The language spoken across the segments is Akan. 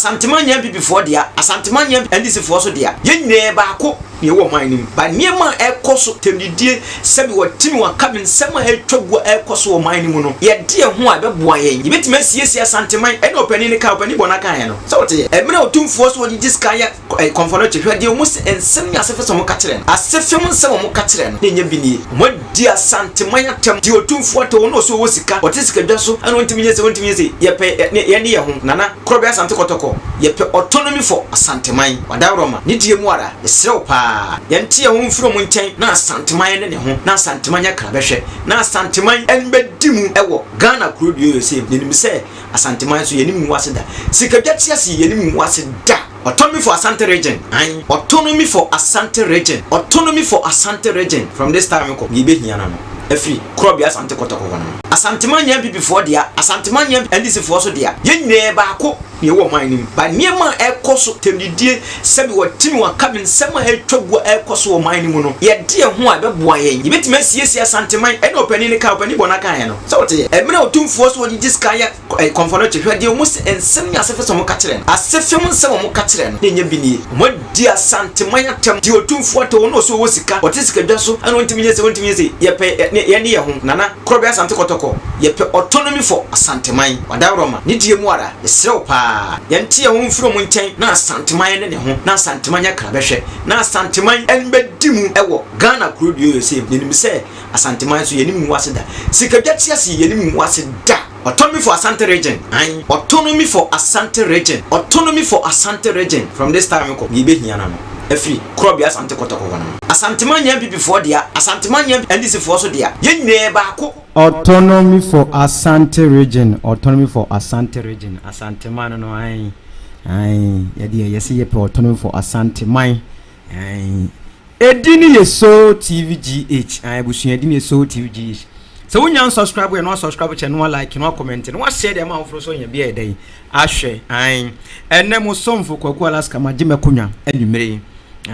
Asanteman nyɛ NPP foɔ dea, Asanteman nyɛ NDC foɔ so dea. Yɛn nyinaa yɛ baako na yɛwɔ ɔman no mu. But nneɛma a ɛrekɔ so, tɛmdidie, sɛbi wɔtemi wɔaka me nsɛm a ɛretwa gu a ɛrekɔ so wɔ ɔman no mu no, yɛde yɛn ho a ɛbɛboa yɛn. Yɛbɛtumi asiesie Asanteman. Ɛna ɔpanin no kaa, ɔpanin Bɔna kaeɛ no, sɛ woteɛ? Mmerɛ a Otumfoɔ sɛ ɔgyegye sika yɛ kɔmfoɔ no kye, hwɛ deɛ wɔn nsɛm ne asefem sɛ wɔka kyerɛ no. Asefem nsɛm a wɔka kyerɛ no na ɛnyɛ bi nie. Wɔadi Asanteman atɛm, deɛ Otumfoɔ atɛ wɔn na ɔsɛ ɔwɔ sika, ɔte sikadwa so ɛna ɔntumi nyɛ sei, ɔntumi nyɛ sei. Yɛpɛ yɛne yɛn ho, Nana Korɔbea Asante Kɔtɔkɔ, yɛpɛ autonomy for Asanteman. Wadaworoma, ne deɛ mu ara, yɛsrɛ wo paa, yɛnte yɛn ho mfiri wɔn nkyɛn na Asanteman ne ne ho, na Asanteman nyɛ krabɛhwɛ, na Asanteman mbɛdi mu wɔ Ghana kuro dua yi sei mu. Yɛnim sɛ Asanteman nso yɛnim ngu ase da. Sikadwa te ase yi yɛnim ngu ase da. Autonomy for Asante region ae Autonomy for Asante region Autonomy for Asante region From this time kɔ deɛ ɛbɛhia no no afiri Korɔbea Asante Kɔtɔkɔ hɔ no Asanteman nyɛ NPP foɔ dea Asanteman nyɛ NDC foɔ so dea Yɛn nyinaa yɛ baako na yɛwɔ ɔman no mu But nneɛma a ɛrekɔ so tɛmdidie sɛbi wɔtemi wɔaka me nsɛm a ɛretwa gu a ɛrekɔ so wɔ ɔman no mu no yɛde yɛn ho a ɛbɛboa yɛn Yɛbɛtumi asiesie Asanteman ɛna ɔpanin no kaa ɔpanin Bɔna kaeɛ no sɛ woteɛ Mmerɛ a Otumfoɔ sɛ ɔgyegye sika yɛ Kɔmfoɔ no kye, hwɛ deɛ wɔn se nsɛm ne asefem sɛ wɔka kyerɛ no. Asefem nsɛm a wɔka kyerɛ no na ɛnyɛ bi nie. Wɔadi Asanteman atɛm, deɛ Otumfoɔ atɛ wɔn na ɔse ɔwɔ sika, ɔte sikadwa so ɛna ɔntumi nyɛ sei, ɔntumi nyɛ sei. Yɛpɛ yɛne yɛn ho, Nana Korɔbea Asante Kɔtɔkɔ, yɛpɛ autonomy for Asanteman. Wadaworoma, ne deɛ mu ara, yɛsrɛ wo paa, yɛnte yɛn ho mfiri wɔn nkyɛn na Asanteman ne ne ho, na Asanteman nyɛ krabɛhwɛ, na Asanteman mbɛdi mu wɔ Ghana kuro dua yi sei mu. Yɛnim sɛ Asanteman nso yɛnim ngu ase da. Sikadwa te ase yi yɛnim ngu ase da. Autonomy for Asante region ae Autonomy for Asante region Autonomy for Asante region From this time kɔ deɛ ɛbɛhia no no afiri Korɔbea Asante Kɔtɔkɔ hɔ no Asanteman nyɛ NPP foɔ dea Asanteman nyɛ NDC foɔ so dea Yɛn nyinaa yɛ baako. Autonomy for Asante region Autonomy for Asante region Asanteman no ae ae yɛdeɛ yɛse yɛpɛ Autonomy for Asanteman ae. Edin no yɛ Soul TV GH. Ah, abusua edin yɛ Soul TV GH. Sɛ wonya unsubscribe yɛ no asubscribe kyɛ no like no comment no wahyɛ de ama afoforo so nya bi ayɛ dɛn ahwɛ. Ae. Ɛnɛ mo somfo Kwaku Alaska magye makonwa anwummere yi.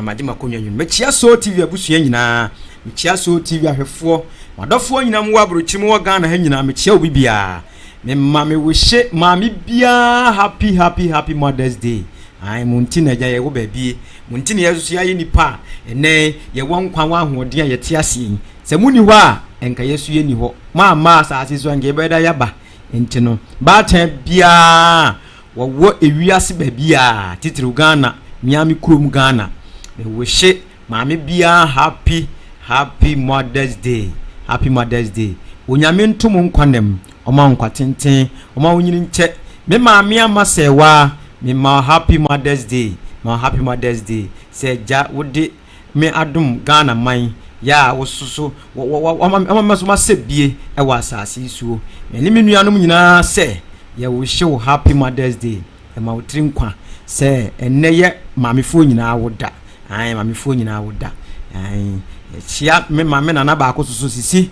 Magye makonwa anwummere. Mekyia Soul TV abusua nyinaa. Mekyia Soul TV ahwɛfoɔ. Madɔfoɔ nyinaa mo wɔ aburokyiri mo wɔ Ghana ha nyinaa mekyia obi biara. Me ma me wihye maame biara happy happy happy Mother's Day. Ae mo nti na agya yɛwɔ baabi. Mo nti na yɛn nso yɛayɛ nnipa a ɛnnɛ yɛwɔ nkwa wɔ ahoɔden a yɛte aseɛ yi. Sɛ monni hɔ a, anka yɛn nso yɛnni hɔ. Moamma asase so a, anka yɛbɛyɛ dɛ yɛaba. Nti no, baatan biara a wɔwɔ ewiase baabiara, titiriw Ghana, me ara me kurom Ghana, me wihye maame biara happy happy Mother's Day, happy Mother's Day. Onyame nto mo nkwa nna mu. Ɔma wo nkwa tenten, ɔma wo nyini nkyɛ. Me maame ama sɛɛwaa, me ma wo happy mother's day, ma wo happy mother's day. Sɛ agya wo de me adom Ghana man yɛ a wo soso wama me so masɛ bie ɛwɔ asase yi suo. Me ne me nuanom nyinaa sɛ yɛ wihye wo happy mother's day. Ɛma wo tiri nkwa sɛ ɛnnɛ yɛ maamefoɔ nyinaa wo da. Ae maamefoɔ nyinaa wo da. Ae yɛkyia me maame nana baako soso sisi.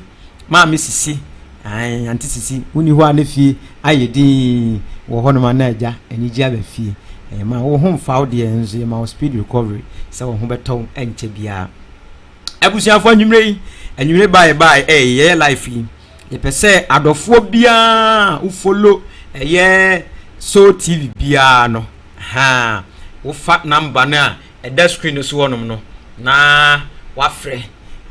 Maame Sisi, ae, Auntie Sisi, wonni hɔ a na fie ayɛ dinn wɔ hɔnom a na agya anigye aba fie. Ɛyɛ ma wo ho mfa wo deɛ nso yɛma wo speed recovery sɛ wo ho bɛtɔ wo ɛnkyɛ biara. Abusuafoɔ anwummerɛ yi, anwummerɛ baa yɛbaa ɛyɛ yɛyɛ life yi, yɛpɛ sɛ adɔfoɔ biara wo follow ɛyɛ Soul TV biara no, ha, wofa number no a ɛda screen no so hɔnom no na wafrɛ.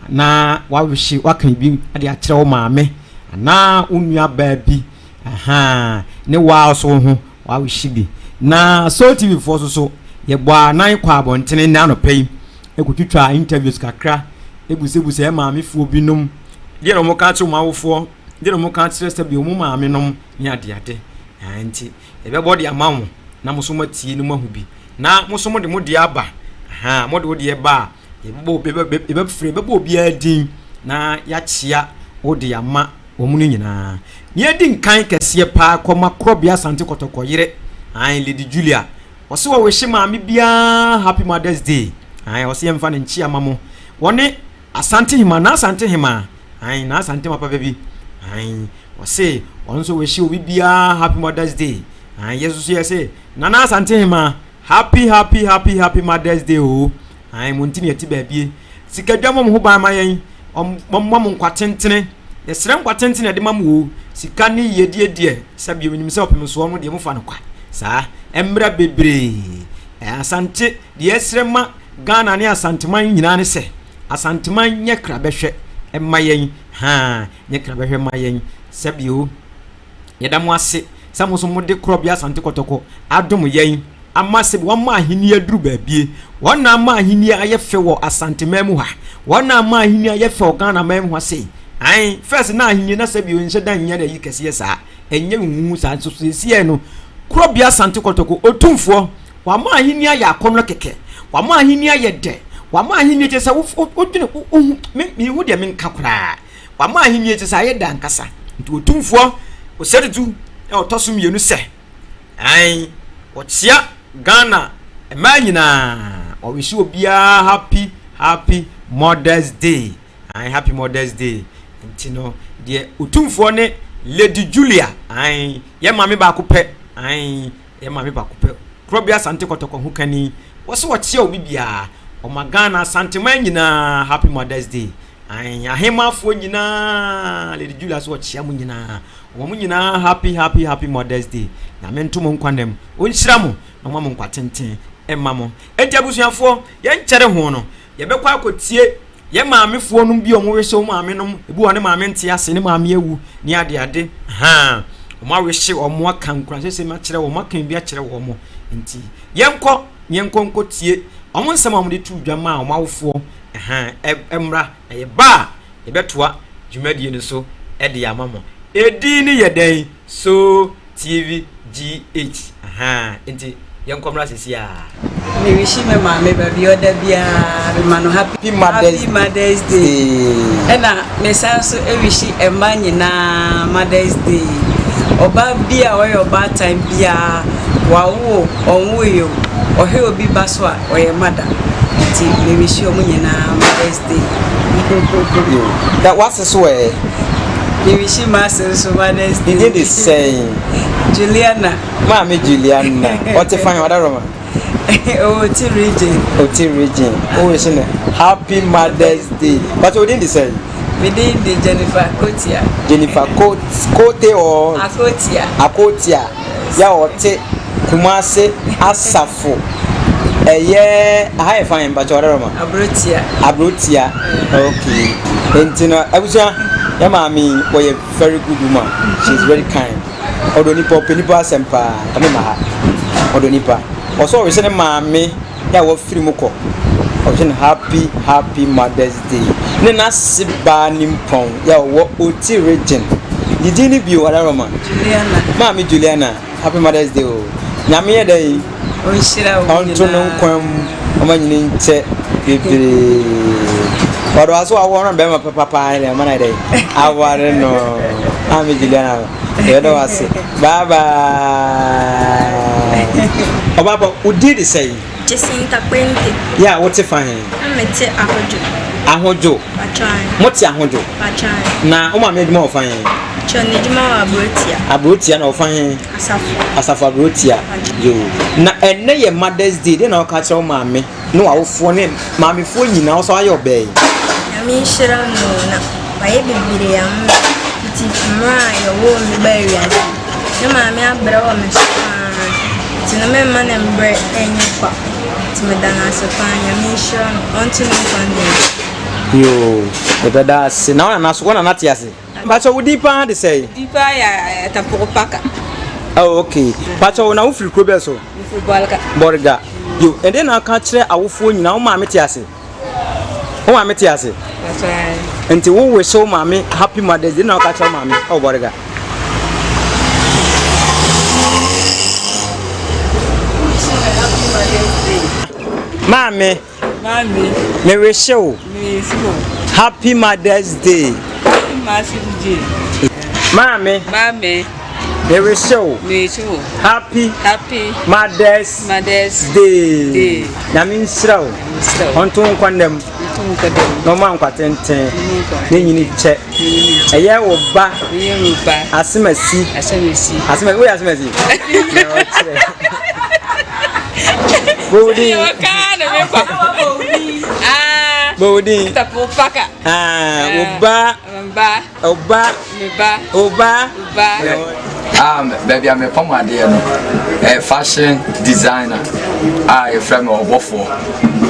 na wawehye waka bi de akyerɛ wo maame anaa wo nua baa bi ahaa ne waa so ho wawehye bi na Soul TV foɔ so so yɛbɔ anan kɔ abɔntene nnɛ anɔpa yi ɛkɔtwitwa interviews kakra ɛbusabusa yɛ maamefoɔ binom deɛ na wɔka akyerɛ wɔn awofoɔ deɛ na wɔka akyerɛ sɛbi wɔn maame nom ne adeade nti yɛbɛbɔ de ama wo na mo so moatie no moahu bi na mo so mode mo deɛ aba ahaa mode wo deɛ ba a Yɛbɛbɔ yɛbɛfrɛ yɛbɛbɔ obiara din na yɛakyea wo de ama wɔn no nyinaa. Nea edi nkan kɛseɛ paa kɔma Korɔbea Asante Kɔtɔkɔ yere, ae Lady Julia. Ɔse ɔwehye maame biara Happy Mother's Day. Ae ɔse yɛmfa ne nkyea ma mo. Wɔne Asante Hema, na Asante Hema, ae na Asante Hema papa bi. Ae ɔse ɔno nso wehye obi biara Happy Mother's Day. Ae yɛ nso so yɛse Nana Asante Hema Happy happy happy happy Mother's Day oo. Ae mo nti na yɛte baabie. Sikadwa mmɔ mo ho ban ma yɛn. Ɔmmɔ mo nkwa tentene. Yɛsrɛ nkwa tentene yɛde ma mo oo. Sika ne yiedie deɛ sɛ bio menim sɛ ɔpem soɔ no deɛ mofa no kwa. Saa, ɛmmra bebree. Asante, deɛ yɛsrɛ ma Ghana ne Asanteman nyinaa ne sɛ, Asanteman nyɛ krabɛhwɛ mma yɛn, haa, nyɛ krabɛhwɛ mma yɛn. Sɛbio, yɛda mo ase sɛ mo nso mode Korɔbea Asante Kɔtɔkɔ adom yɛn ama sɛ wɔama ahenni aduru baabie. Wɔn na ama ahenni ayɛ fɛ wɔ Asanteman mu ha. Wɔn na ama ahenni ayɛ fɛ wɔ Ghana man mu ha sei. Ae, first na ahenni na sɛbio nhyɛ da nyɛ ayi kɛseɛ saa. Ɛnyɛ huhuhu saa nso seesei no, Korɔbea Asante Kɔtɔkɔ, Otumfoɔ, wama ahenni ayɛ akɔnnɔ kɛkɛ. Wama ahenni ayɛ dɛ. Wama ahenni kyerɛ sɛ wodwene wohu me mehu deɛ menka koraa. Wama ahenni kyerɛ sɛ ayɛ dɛ ankasa. Nti Otumfoɔ Osei-Tutu na ɔtɔ so mmienu sɛ ae ɔkyea Ghana mmaa nyinaa. Ɔwehye obiara happy happy Mother's Day. Ae happy mother's day nti no deɛ otumfoɔ ne Lady Julia ae yɛ maame baako pɛ ae yɛ maame baako pɛ Korɔbea Asante Kɔtɔkɔ ho kani wɔsɛ wɔkyea obi biara ɔma Ghana Asanteman nyinaa happy mother's day ae ahemafoɔ nyinaa Lady Julia so wɔkyea mo nyinaa ɔma mo nyinaa happy happy happy mother's day Nyame nto mo nkwa nam ɔnhyira mo na ɔma mo nkwa tenten ɛma mo enti abusuafoɔ yɛnkyɛre ho no yɛbɛkɔ akɔtie Yɛn maamefoɔ nom bi a wɔn wehye wɔn maame nom, ebi wɔ ne maame nte ase, ne maame awu, ne ade ade, haa, wɔn awehye wɔn aka nkuranhyɛsɛm akyerɛ wɔn, aka bi akyerɛ wɔn. Nti, yɛnkɔ, yɛnkɔ nkɔ tie wɔn nsɛm a wɔde to dwa maa wɔn awofoɔ, ɛhaa, ɛmmra, na yɛba a, yɛbɛtoa dwumadie no so de ama mo. Edin no yɛ dɛn? So TV GH ahaa nti yɛnkɔ mmra sisi a. Me wishi me maame baabi ɔda biara me ma no happy happy mother's day ɛna me san so wishi ɛma nyinaa mother's day ɔbaa bi a ɔyɛ ɔbaatan biara wawo ɔnwo yi o ɔhwɛ obi ba so a ɔyɛ mother nti me wishi ɔmo nyinaa mother's day. Na wase so ɛ. Me wishi m'ase nso Mother's Day. Ne din de sɛn? Juliana. Maame Juliana. Ɔte fan ɔda Roma. Oti region. Oti region. O wishi no happy Mother's Day. But o din de sɛn? Me din de Jennifer Kotia. Jennifer Kote or? Akotia. Akotia. Ya ɔte Kumasi Asafo. Ɛyɛ aha yɛ fan mpakyɛ ɔda Roma. Abrotia. Abrotia. Okay. Nti no abusua yɛ maame yi ɔyɛ very good woman. She is very kind. Ɔdɔ nipa ɔpɛ nipa asɛm paa. Nka me ma ha. Ɔdɔ nipa. Ɔsɛ ɔhwɛ ne maame yɛ a wafiri mu kɔ. Ɔhwɛ no happy happy mother's day. Ne n'ase baa nimpɔn yɛ a ɔwɔ Oti region. Ne din ne bio ɔda Roma. Juliana. Maame Juliana. Happy Mother's Day o. Nyame yɛ dɛn? Ɔnhyira wo Ɔnto no nkwa mu, ɔma nyini nkyɛ bebree. Ɔdɔ aso awo ɔno bɛrima papa paa ne ɔma na yɛ dɛn? Aware no. Maame Juliana, yɛda wo ase. Bye bye. Ɔbaa pa, wo din de sɛn? Jacinta Kpente. Yɛ a wote fa he? Na mete Ahodwo. Ahodwo? Patran. Mote Ahodwo? Patran. Na wo maame adwuma wɔ fa he? Kyɛ n'adwuma wɔ Aburotia. Aburotia na ɔfa he? Asafo. Asafo Aburotia. Yoo. Na ɛnnɛ yɛ Mother's Day, deɛ na woka kyerɛ wo maame ne w'awofoɔ ne maamefoɔ nyinaa, wo nso ayɛ ɔbaa yi? Nyame nhyira no na wayɛ bebree ama me fiti mmerɛ a yɛwoo me baa wiase. Me maame abrɛ wɔ me so paa nti no memma ne mbrɛ nyɛ kwa nti meda no ase paa Nyame nhyira no ɔnto ne nkwa nna mu. Yoo yɛbɛda ase na wo nana so wo nana te ase? Mpakyɛw wo din paa de sɛn? Din paa yɛ Atapoko Paka. Oh okay. Mpakyɛw na wo firi kuro bɛn so? Me firi Bɔrga. Bɔrga. Yo, ɛdeɛ na aka kyerɛ awofoɔ nyinaa wo maame te ase? Wo maame te ase? Nti wo wish wo maame happy mother's day na ɔka kyerɛ wo maame ɛwɔ Bɔrga. Maame. Maame. Me wish wo. Me wish wo. Happy mother's day. Happy mother's day. Maame. Maame. Me wish wo. Me wish wo. Happy. Happy. Mother's. Mother's. Day. Day. Nyame nhyira wo. Ɔnto wo nkwa nna mu. Na ɔma nkwa tenten. Ne nyini kyɛ. Ɛyɛ wo ba. Ɛyɛ wo ba. Asemasi. Asemasi. Asemasi. Woyɛ asemasi. Na ɔkyerɛ. Bowodin. Bowodin. Paka. Ah, wo ba. Ɔba. Ɔba. Me ba. Ɔba. Ɔba. Ah, baabi a mepam adeɛ no, ɛyɛ fashion designer a yɛfrɛ me ɔbɔfoɔ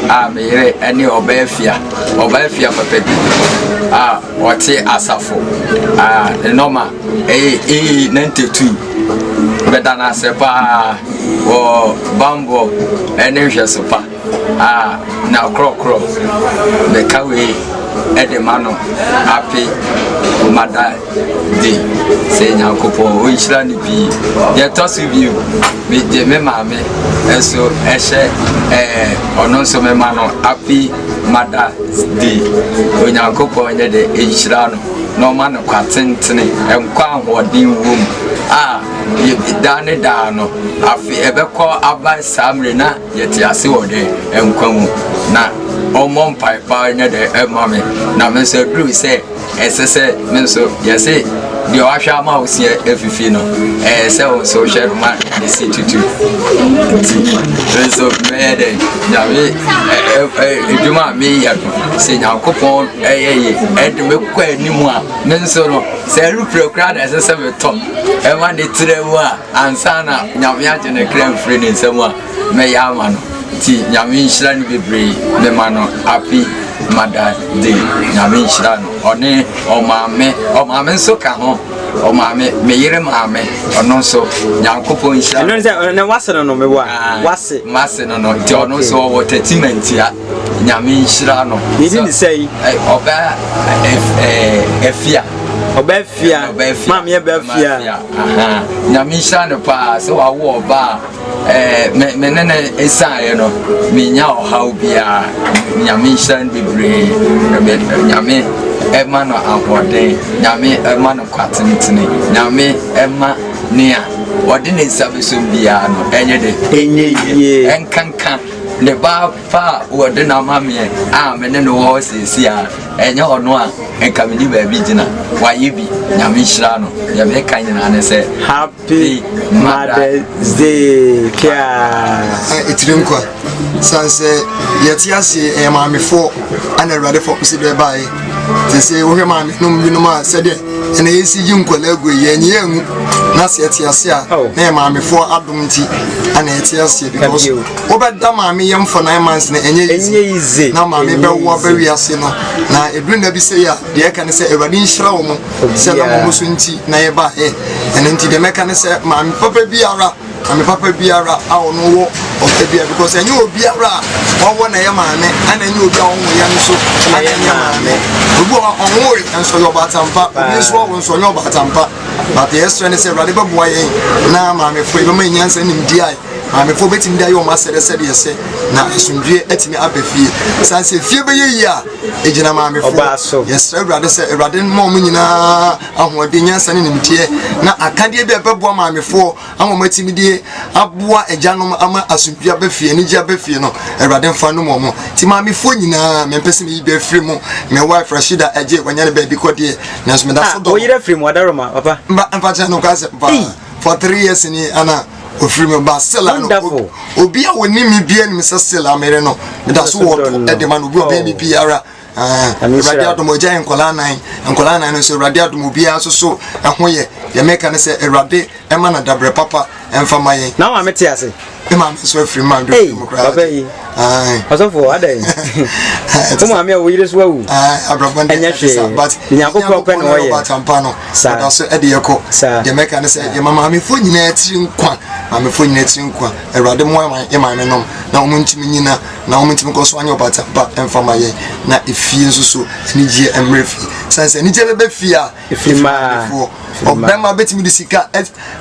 a me yere ne ɔbaa fia, ɔbaa fia papa bi a ɔte asafo a ne nɔma ɛyɛ AA 92 bɛda no ase paa wɔ bambɔ ne nhwɛso pa. A na korɔkorɔ bɛka wei de ma no ape mada de sɛ Nyankopɔn ɔnhyira no pii. Deɛ ɛtɔ so bio, megye me maame nso ɛhyɛ ɛɛ ɔno nso mema no ape mada de Onyankopɔn nyɛ de nhyira no na ɔma no kwa tentene nkwa ahoɔden wom a daa ne daa no afe ɛbɛkɔ aba saa mmerɛ na Yɛte ase wɔ dɛn nkwa mu, na ɔmmɔ mpae paa nyɛ dɛn ɛmma me, na me nso aduru sɛ ɛsɛ sɛ me nso yɛse deɛ wahwɛ ama wo seɛ afifi no, ɛyɛ sɛ wo nso wohwɛ no ma ne se tutu. Nti me nso mɛyɛ dɛn Nyame adwuma a meyɛ no, sɛ Nyankopɔn ɛyɛ ye ɛde me kɔ anim a, me nso no sɛ ɛrepira koraa na ɛsɛ sɛ metɔ ɛma ne tira mu a, Ansa na Nyame agye ne kra mfiri ne nsam a, mɛyɛ ama no. Nti Nyame nhyira no bebree. Mema no Happy Mother Day. Nyame nhyira no. Ɔne ɔmaame, ɔmaame nso ka ho. Ɔmaame, me yere maame, ɔno nso Nyankopɔn nhyira no. Ɛno ne sɛ, na wase no no, mewɔ a, wase. Mase no no, nti ɔno nso ɔwɔ Tatimantia. Nyame nhyira no. Ne din ne sɛn? Ɔbaa Afia. Ɔbaa Afia. Maame yɛ baa Afia. Nyame nhyira no paa sɛ wawo ɔbaa a me ne no esaeɛ no menya ɔhaw biara. Nyame nhyira no bebree. Nyame ɛma no ahoɔden. Nyame ɛma no kwa tentene. Nyame ɛma nea ɔde ne nsa bɛsom biara no ɛnyɛ de. Ɛnyɛ yie. Ɛnkanka ne ba pa a wɔde no ama meɛ a me ne no wɔ hɔ seesei a ɛnyɛ ɔno a nka menni baabi gyina. Wayɛ bi, Nyame nhyira no. Deɛ meka nyinaa ne sɛ Happy Mother's Day Kia. Etiri nkwa san sɛ yɛte ase ɛyɛ maamefoɔ ana awurade fam sɛ deɛ ɛbaeɛ te sɛ wohwɛ maame nom binom a sɛdeɛ ɛna yɛsi yi nkwadaa agu yi yɛnyi yɛn ngu na sɛ yɛte ase a na yɛ maamefoɔ adom nti ana yɛte aseɛ because Wobɛda maame yam for 9 months no ɛnyɛ easy na maame bɛwo aba wiase no na ɛduru nna bi sei a deɛ ɛka ne sɛ Awurade nhyira wɔn sɛ nam wɔn so nti na yɛbaeɛ. Ɛno nti deɛ mɛka ne sɛ maame papa biara maame papa biara a ɔno wɔ ɔpɛ biara because ɛnyɛ obiara a wɔwɔ na ɛyɛ maame ɛna ɛnyɛ obi a ɔnwo yɛ nso na ɛnyɛ maame. Obi wɔ hɔ a ɔnwoe nso ɔyɛ ɔbaatampa, obi nso ɔwo nso ɔnyɛ ɔbaatampa. But deɛ yɛsrɛ ne sɛ Awurade bɛboa yɛn na maamefoɔ yɛbɛma yɛn nyansa ne nimdeɛ a Maamefoɔ bɛtumi de ayɛ wɔn asɛdɛ sɛdeɛ ɛsɛ na asomdwoeɛ atumi aba fie. Sane sɛ fie bɛyɛ yie a, ɛgyina maamefoɔ. Yɛsrɛ Awurade sɛ Awurade mma wɔn nyinaa ahoɔden, nyansa ne nimdeɛ na akadeɛ bi a ɛbɛboa maamefoɔ ama wɔn atumi de aboa agyanom ama asomdwoeɛ aba fie, anigyeɛ aba fie no, Awurade mfa nnom wɔn. Nti maamefoɔ nyinaa, mempɛ sɛ meyi bi afiri mu. Me wife Rashida Adjei, wanya ne baabi kɔ deɛ, nanso meda so dɔ no. Ah, wo yere afiri mu, Adaroma, papa. Mpa, mfa kyɛ no kwasɛm paa. For 3 years ni ana ofiri mu ba still ano obi a wɔnim mi bia nim sɛ still amere no meda so wɔ dɔ ɛde ma no obi ɔbɛn mi biara awurade adom ɔgya yɛ nkɔlaa nan nkɔlaa nan no nso awurade adom obiara nso so ɛho yɛ deɛ mɛka ne sɛ awurade ɛma no dabrɛ papa ɛmfa ma yɛn. Na maame te ase. Ne maame nso afiri mu ado firi mu koraa. Papa yi. Ɔsɔfo adan. Wo maame a wo yere so awu. Abrabɔ ɛnyɛ hwee. But Nyankopɔn pɛ na ɔyɛ. Ɔbatampa no. Ɔda so ɛde yɛ kɔ. Deɛ mɛka ne sɛ yɛma maamefoɔ nyinaa tiri nkwa. Maamefoɔ nyinaa tiri nkwa. Awurade mmoa yɛ maame nom na wɔn ntumi nyina na wɔn ntumi kɔ so anyɛ ɔbatampa ɛmfa ma yɛn na efie nso so anigyeɛ mmerɛ fie. Sɛn sɛ anigyeɛ bɛbɛ fie a efiri maamefoɔ. Ɔbɛma bɛtumi de sika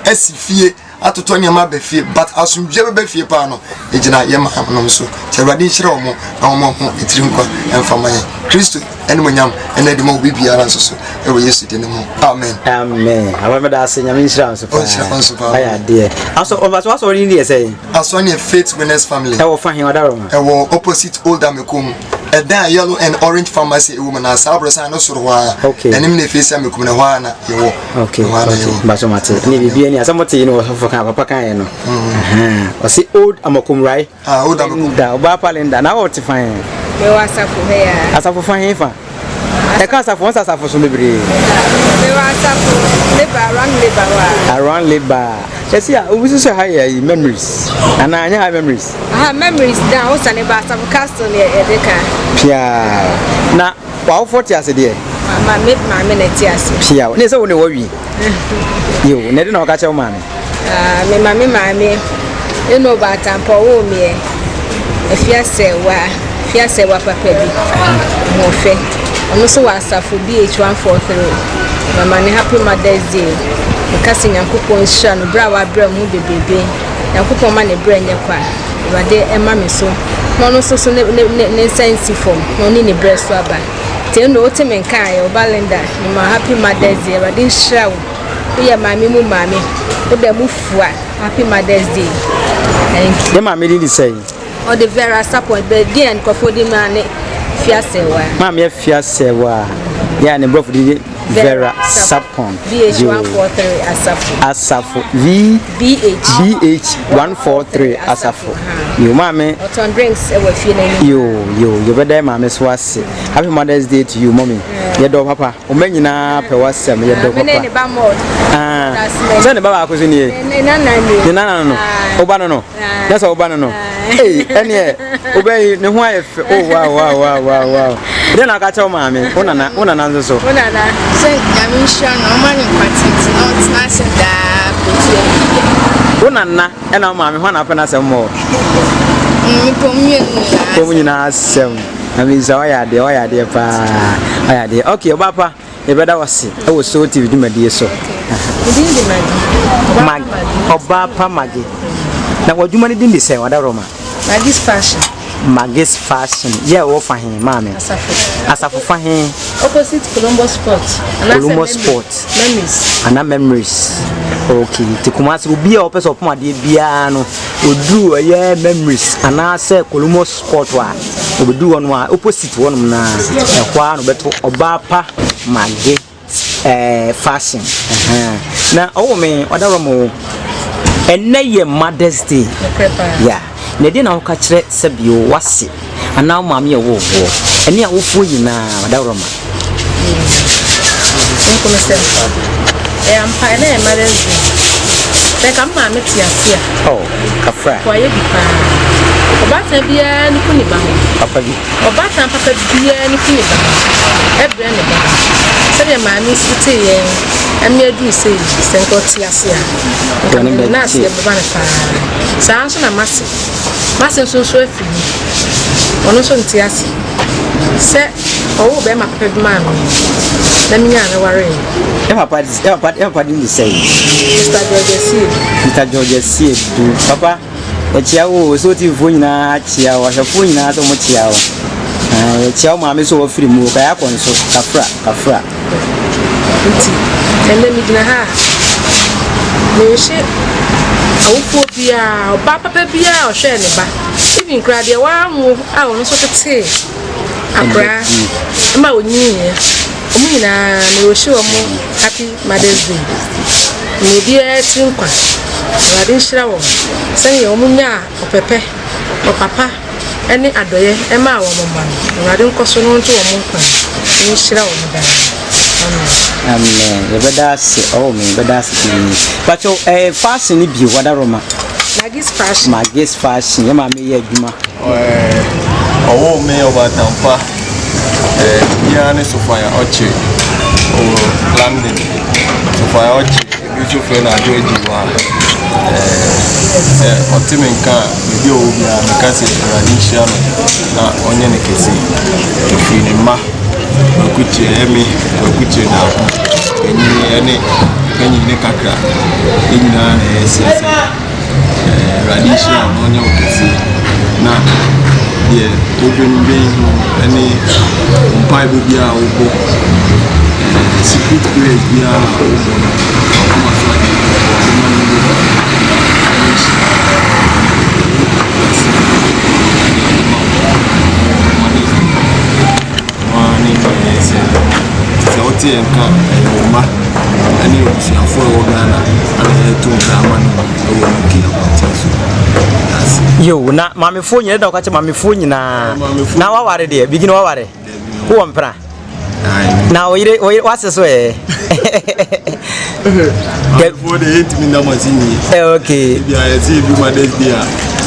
asi fie. atotɔ nneɛma aba fie but asomdwoeɛ bɛba fie paa no ɛgyina yɛn maamenom so. Nti Awurade nhyira wɔn na wɔn ho etiri nkwa ɛmfa ma yɛn. Kristo animuonyam ɛna adi ma obi biara nso so ɛwɔ Yesu din mu. Amen. Amen. Aba meda ase Nyame nhyira wo nso paa. Ɔnhyira wo nso paa. Ayɛ adeɛ. Asɔ ɔba so asɔre ni deɛ sɛn? Asɔre ni yɛ Faith Winners Family. Ɛwɔ fa he Ɔdaroma? Ɛwɔ opposite Old Amekom. Ɛdan a Yellow and Orange Pharmacy ɛwɔ mu na saa aborosan no soro hɔ ara. Okay. Ɛnim na efeesi Amekom na ɛhɔ ara na yɛwɔ. Okay, okay. Mbaso mate. Ne biribi ani asɛm te yi no ɔsɔfo kan papa kan yɛ no. Ɔse old Amakom right? Ah, old Amakom. Da, ɔbaa pa Linda. Na ɔte fan. Mewɔ asafo ha ya. Asafo fa he fa? Ɛka asafo, wɔn sɛ asafo so bebree. Mewɔ asafo labour, around labour hɔ a. Around labour. Ɛsi a, obi nso sɛ ha yɛ ayi memories. Anaa anyɛ ha memories? Aha memories dan, wosane ba asafo castle ne yɛde ka. Piaa. Na w'awofoɔ te ase deɛ? Ma me maame na ɛte ase. Piaa. Ne sɛ wo ne wɔwi. Yo, na ɛde na ɔka kyerɛ wo maame? Ah, me ma me maame ɛna ɔbaatan pa ɔwoo meɛ. Afiasɛwa, Afiasɛwa papa bi. Ahoɔfɛ. Ɔno nso wɔ asafo BH 143. Mama ne happy mother's day. Meka sɛ Nyankopɔn nhyira no berɛ a wabrɛ mu bebrebe. Nyankopɔn ma ne berɛ nyɛ kwa. Awurade ɛma me so. Na ɔno nso so ne ne ne nsa nsi fam na ɔne ne berɛ so aba. Nti ɛno wote me nka a ɔba Linda. Mema happy mother's day. Awurade nhyira wo. Woyɛ maame mu maame. Woda mu fua. Happy Mother's Day. Thank you. Ne maame din de sɛn? Ɔde Vera Sapon bɛ din a nkurɔfoɔ de maa ne Fiasɛwa. Maame Fiasɛwa. Yɛ a ne borɔfo din de Vera Sapon. VH 143 Asafo. Asafo. V BH BH 143 Asafo. Yo maame. Ɔtɔn drinks ɛwɔ fie n'anim. Yo yo yɛbɛda maame so ase. Happy Mother's Day to you mommy. Yɛdɔ papa. Ɔma nyinaa pɛ w'asɛm yɛ dɔ papa. Ah, sɛ ne ba baako so nie. Ne nana no. Woba no no. Na sɛ woba no no. Ei, ɛneɛ wobɛyi ne ho ayɛ fɛ. Oh, wow, wow, wow, wow, wow. Dɛn na aka kyerɛ wo maame? Wo nana, wo nana nso so. Wo nana. Sɛ Nyame nhyira no, ɔma no nkwa tenten na ɔntena ase daa kɔsi awieɛ. Wo nana ɛna wo maame, hwan na wopɛ n'asɛm mɔ? Mepɛ wɔn mmienu nyinaa. Wɔn nyinaa asɛm. Nyame nhyira wayɛ adeɛ wayɛ adeɛ paa wayɛ adeɛ ok ɔbaa pa yɛbɛda wase ɛwɔ Soul TV dwumadie so. Medin de Maggie. Mag ɔbaa pa Maggie. Na w'adwuma no din de sɛn wadaworoma? Maggie's Fashion. Maggie's Fashion yɛ ɛwɔ fa he maame? Asafo. Asafo fa he? Opposite Columbus Sport. Columbus Sport. Memories. Ana memories. Ok nti Kumasi obi a ɔpɛ sɛ ɔpam adeɛ biara no oduru ɛyɛ memories anaasɛ Columbus Sport a Obedu hɔ no a, opposite hɔ nom no ara, ɛhɔ ara na ɔbɛto ɔbaa pa mage ɛɛ fashion. Ɛhɛn. Na ɔwɔ me ɔdawura mo. Ɛnɛ yɛ Mother's Day. Yeah. Na ɛdeɛ na woka kyerɛ sɛbio wase anaa wo maame a ɛwɔ woɔ ɛne awofoɔ nyinaa ɔdawura ma. Nkonosɛm. Ɛyɛ ampa ɛnɛ yɛ Mother's Day. Sɛ nka me maame te ase a. Oh, kafra. Wayɛ bi paa. Ɔbaatan biara ne ku ne ba ho. Papa bi. Ɔbaatan papa biara ne ku ne ba ho. Ɛbrɛ ne ba ho. Sɛdeɛ maame si tee yɛn ɛme aduru sei, sɛ nka ɔte ase a, nka mede ne aseɛ bɛba no paa. Saa nso na mase. Mase nso nso afiri mu. Ɔno nso nte ase. Sɛ ɔwoo bɛrima papa bi maa me na menyaa no waree no. Yɛ papa yɛ papa yɛ papa din de sɛn? Mr. George Asiedu. Mr. George Asiedu. Papa, yɛkyia wo o, so TV-foɔ nyinaa kyia wo, ahwɛfoɔ nyinaa sɛ wɔn kyia wo. Ah, yɛkyia wo maame sɛ wɔfiri mu o, kaya akɔ nso, kafra, kafra. Nti, ɛnɛ megyina ha a, merehye awofoɔ biara, ɔbaa papa biara a ɔhwɛɛ ne ba, even koraa deɛ wanwo a ɔno nso tetee akwaraa ma ɔnyiniiɛ. Wɔn nyinaa merehye wɔn happy mother's day. Na obiara tiri nkwa. Awurade nhyira wɔn sɛdeɛ wɔn nyaa ɔpɛpɛ, ɔpapa ne adɔeɛ maa wɔn mma no. Awurade nkɔ so na ɔnto wɔn nkwa mu nhyira wɔn daa. Amen. Amen. Yɛbɛda ase. Oh, me yɛbɛda ase pii. Pacho, eh, fashion ni bio, wadaroma. Maggie's fashion. Maggie's fashion. Yɛ maame yɛ adwuma. Ɔwoo me ɔbaatan pa biara ne Sophia Ɔkye wɔ London. Sophia Ɔkye, ebi nso frɛ no Adwo Agyiwa. Sɛ ɔte me nka a, baabi a ɔwɔ biara meka sɛ Awurade nhyira no na ɔnyɛ no kɛse. Ɛfiri ne mma Kwaku Kyerɛ, ɛyɛ me Kwaku Kyerɛ Daako, panyin ne panyin ne kakra. Yɛn nyinaa na yɛsrɛ sɛ. Awurade nhyira wo na ɔnyɛ wo kɛse na deɛ wodwendwen ho ne mpaebɔ biara a wobɔ secret prayers biara a wobɔ no wakoma so adeɛ ɔbɛma no yɛ na ɔnyɛ nhyira ase Awurade ɔde ma wo Mother's Day. Ɛno ara ne deɛ ɛyɛ sɛ sɛ wote yɛn nka ɛyɛ wo mma ne abusuafoɔ a ɛwɔ Ghana ana yɛreto nkra ama no ɛwɔ UK abɔnten so. That's it. Yo, na maamefoɔ nyinaa da woka kyɛ maamefoɔ nyinaa na waware deɛ bigini waware wowɔ mpena. Na wo yere wo yere wase so ɛ. Maamefoɔ deɛ yɛntumi nna mo ase nyie. Eh, okay. Ebi a yɛte ebi Mother's Day a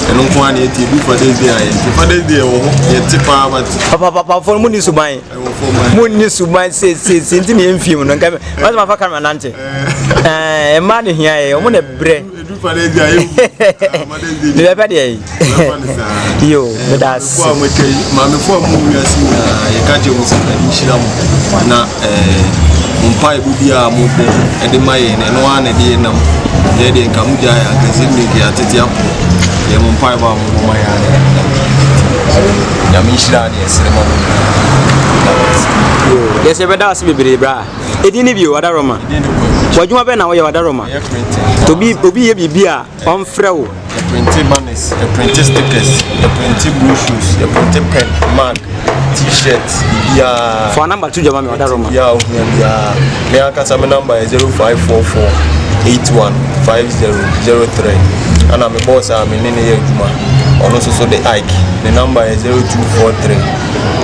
ɛno nko ara na yɛte ebi Father's Day a yɛte Father's Day ɛwɔ hɔ yɛte paa but. Papa papafoɔ no mo ni suban. Ɛwɔ fam ayi. Mo ni suban seesiesie nti na yɛn fie mu no nka wɔn sɛ ma fa camera nante. Ɛɛ mmaa na hia yɛ wɔn na brɛ. Edu Father's Day a yɛ Mother's Day. Ne bɛpɛ deɛ yi. Yo, meda ase. Maamefo a mo wiase nyinaa yɛka kyerɛ mo sɛ Awurade nhyira mo na ɛɛ mo mpaebɔ bi a mobɔ de ma yɛn ɛno ara na ɛde yɛn nam. Yɛ deɛ nka mo gya yɛ anka sɛ mmiri nka yɛatete apo yɛ mo mpaebɔ a mobɔ ma yɛn ara na ɛde nam. Nyame nhyira ne yɛsrɛ ma mo nyinaa. Yo, yɛsɛ bɛda ase bebree bra. Edin ne bio, Adaroma. W'adwuma bɛn na woyɛ Adaroma? Obi obi yɛ biribi a ɔmfrɛ wo. Yɛprinte banners, yɛprinte stickers, yɛprinte brochures, yɛprinte pen, mug, t-shirt, biribiara. Fa number to dwa ma me Adaroma. Biribiara ohia biara. Me ankasa me number yɛ 0544 81 5003. Ɛna me boss a me ne ne yɛ adwuma, ɔno nso so de Ike. Ne number yɛ 0243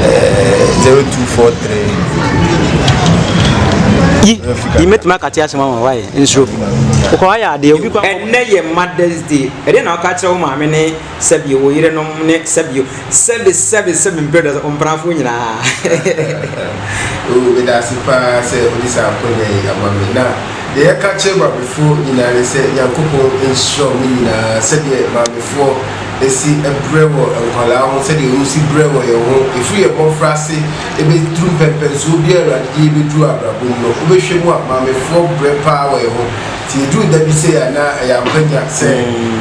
eh, 0243 Yi, yi mɛtumi akate asɛm ama wayɛ nsuro. Wokɔ ayɛ adeɛ obi kɔ. Ɛnnɛ yɛ Mother's Day. Ɛdeɛ na woka kyerɛ wo maame ne sɛbio wo yerenom ne sɛbio sɛbe sɛbe sɛbe mprɛ dɔ wo mpenafoɔ nyinaa. Oh, meda ase paa sɛ wode saa akwanya yi ama me. Na deɛ yɛka kyerɛ maamefoɔ nyinaa ne sɛ Nyankopɔn nhyira wɔn nyinaa sɛdeɛ maamefoɔ si brɛ wɔ nkwadaa ho, sɛdeɛ wɔn si brɛ wɔ yɛn ho, ɛfiri yɛn mmɔfraase ɛbɛduru mpɛnpɛnsoɔ bi a Awurade de yɛn bɛduru abrabɔ mu no, wobɛhwɛ mu a, maamefoɔ brɛ paa wɔ yɛn ho. Nti ɛduru da bi sei a, na ɛyɛ akwanya sɛ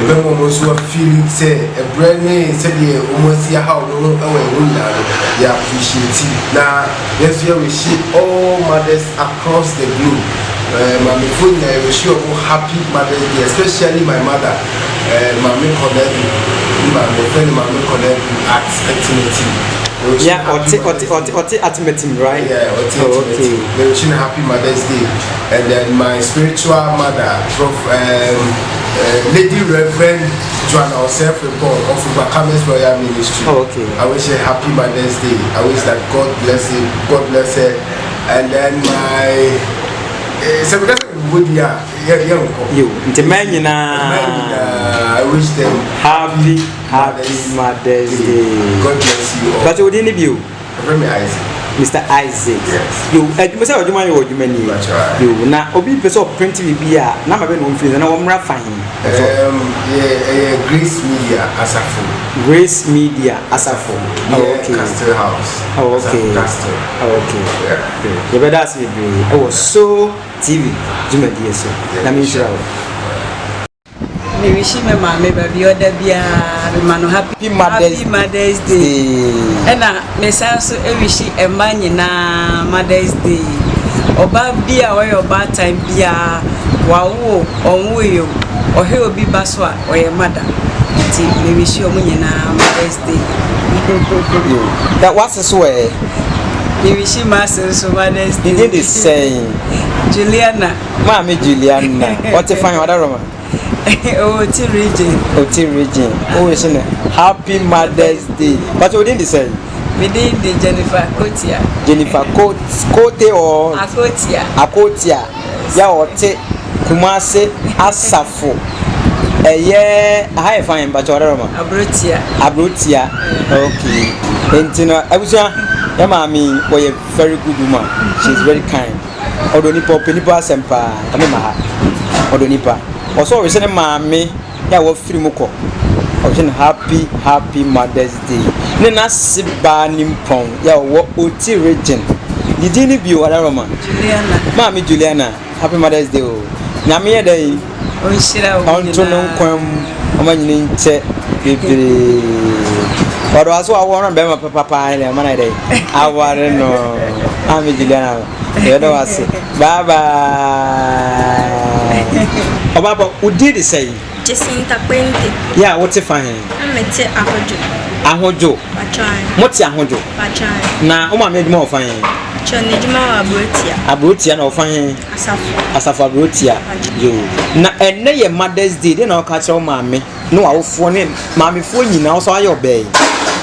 ɛbɛma wɔn nso afeeli sɛ ɛbrɛ ne sɛdeɛ wɔn asi ahaw wɔn ho wɔ yɛn ho nyinaa no, yɛ appreciate. Na yɛn nso yɛ wihye all mothers across the globe, eh, maamefoɔ nyinaa yɛ wihye wɔn happy Mother's Day, especially my mother, eh, Maame Konadu, me maame, yɛfrɛ no Maame Konadu at Atimati. Yeah, ɔte ɔte ɔte ɔte atimatim right? Yeah, ɔte oh, atimatim. okay. Mewishing happy Mother's Day, and then my spiritual mother, Prof. Lady Reverend Joanna Osei-Frimpong of Overcomers Royal Ministry. Oh, okay. I wish her happy Mother's Day. I wish that God bless him, God bless her, and then my. So because of yeah, yeah, yeah, Yo, nti mmaa nyinaa. Mmaa nyinaa, I wish them happy happy Mother's Day. God bless you all. But odi ni bio. Ɛfrɛ me Isaac. Mr. Isaac. Yes. Yo, adwuma sɛ adwuma yɛ wɔ adwuma ni. That's right. Yo, na obi pɛ sɛ ɔprint biribi a, namba bɛ na ɔmfiri na wɔmmra fa he. Yeah, Grace Media Asafo. Grace Media Asafo. Yeah, Oh, okay. Castle House. Oh, okay. Asafo Castle. Oh, okay. Yeah. Yɛbɛda ase bebree ɛwɔ So TV dwumadie so. Na menhyira wo. Mewihyi me maame baabi a ɔda biara mema no happy Mother's happy Mother's Day. Ɛna mesan so ewihyi mmaa nyinaa Mother's Day. Ɔbaa bi a ɔyɛ ɔbaatan biara wawo o ɔnwoe o ɔhwɛ obi ba so a ɔyɛ mother. Nti mewihyi wɔn nyinaa Mother's Day. Yo, na wase so ɛ? Mewihyi m'ase nso Mother's Day. Ne din de sɛn? Juliana. Maame Juliana, ɔte fan ɔda Roma. Oti region. Oti region. O wish no happy Mother's Day. But o din de sɛn? Me din de Jennifer Kotia. Jennifer Kote or Akotia. Akotia. Ya ɔte Kumase Asafo. Ɛyɛ aha yɛ fan mpakyɛ ɔda Roma. Abrotia. Abrotia. Okay. Enti no abusua yɛ maame wɔyɛ very good woman. She is very kind. Ɔdɔ nipa, ɔpɛ nipa asɛm paa. Nka me ma ha. Ɔdɔ nipa. Ɔsɛ ɔhwɛ ne maame yɛ a wafiri mu kɔ. Ɔhwɛ no happy happy Mother's Day. Ne n'ase baa nimpɔn yɛ a ɔwɔ Oti region. Ne din ne bio Adaroma. Juliana. Maame Juliana, happy Mother's Day o. Nyame yɛ dɛn? Ɔnhyira wo Ɔnto no nkwa mu. Ɔma nyini nkyɛ bebree. Ɔdɔ aso awo ɔno bɛrima papa ne ɔma na yɛ dɛn? Aware no. Maame Juliana. Yɛda wo ase. Bye bye. Ɔbaapa, wo din de sɛn? Jacinta Kpente. Yɛ a wote fa he? Na mete Ahodwo. Ahodwo? Patran. Mote Ahodwo? Patran. Na wo maame adwuma wɔ fa he? Kyɛ n'adwuma wɔ Aburotia. Aburotia na ɔfa he? Asafo. Asafo Aburotia. Yoo. Na ɛnnɛ yɛ Mother's Day, deɛ na woka kyerɛ wo maame ne w'awofoɔ ne maamefoɔ nyinaa, wo nso ayɛ ɔbaa yi?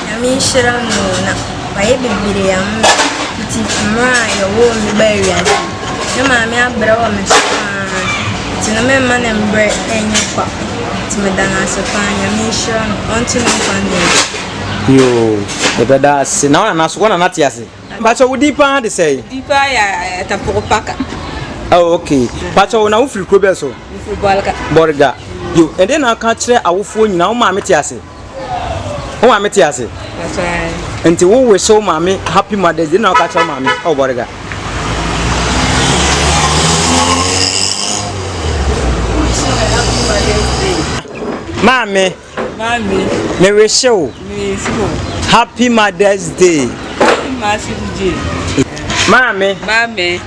Nyame nhyira no na wayɛ bebree ama me. Fiti mmerɛ a yɛwoo me baa wiase. Me maame abrɛ wɔ me so paa nti no memma ne mbrɛ nyɛ kwa nti meda no ase paa Nyame nhyira no ɔnto ne nkwa nna mu. Yoo yɛbɛda ase na wo nana so wo nana te ase? Mpakyɛw wo din paa de sɛn? Din paa yɛ Atapoko Paka. Oh okay. Mpakyɛw na wo firi kuro bɛn so? Me firi Bɔrga. Bɔrga. Yo, ɛdeɛ na aka kyerɛ awofoɔ nyinaa wo maame te ase? Wo maame te ase? Nti wo wish wo maame happy mother's day na ɔka kyerɛ wo maame ɛwɔ Bɔrga. Maame. Maame. Me wish wo. Me wish wo. Happy Mother's Day. Happy Mother's Day. Maame. Maame.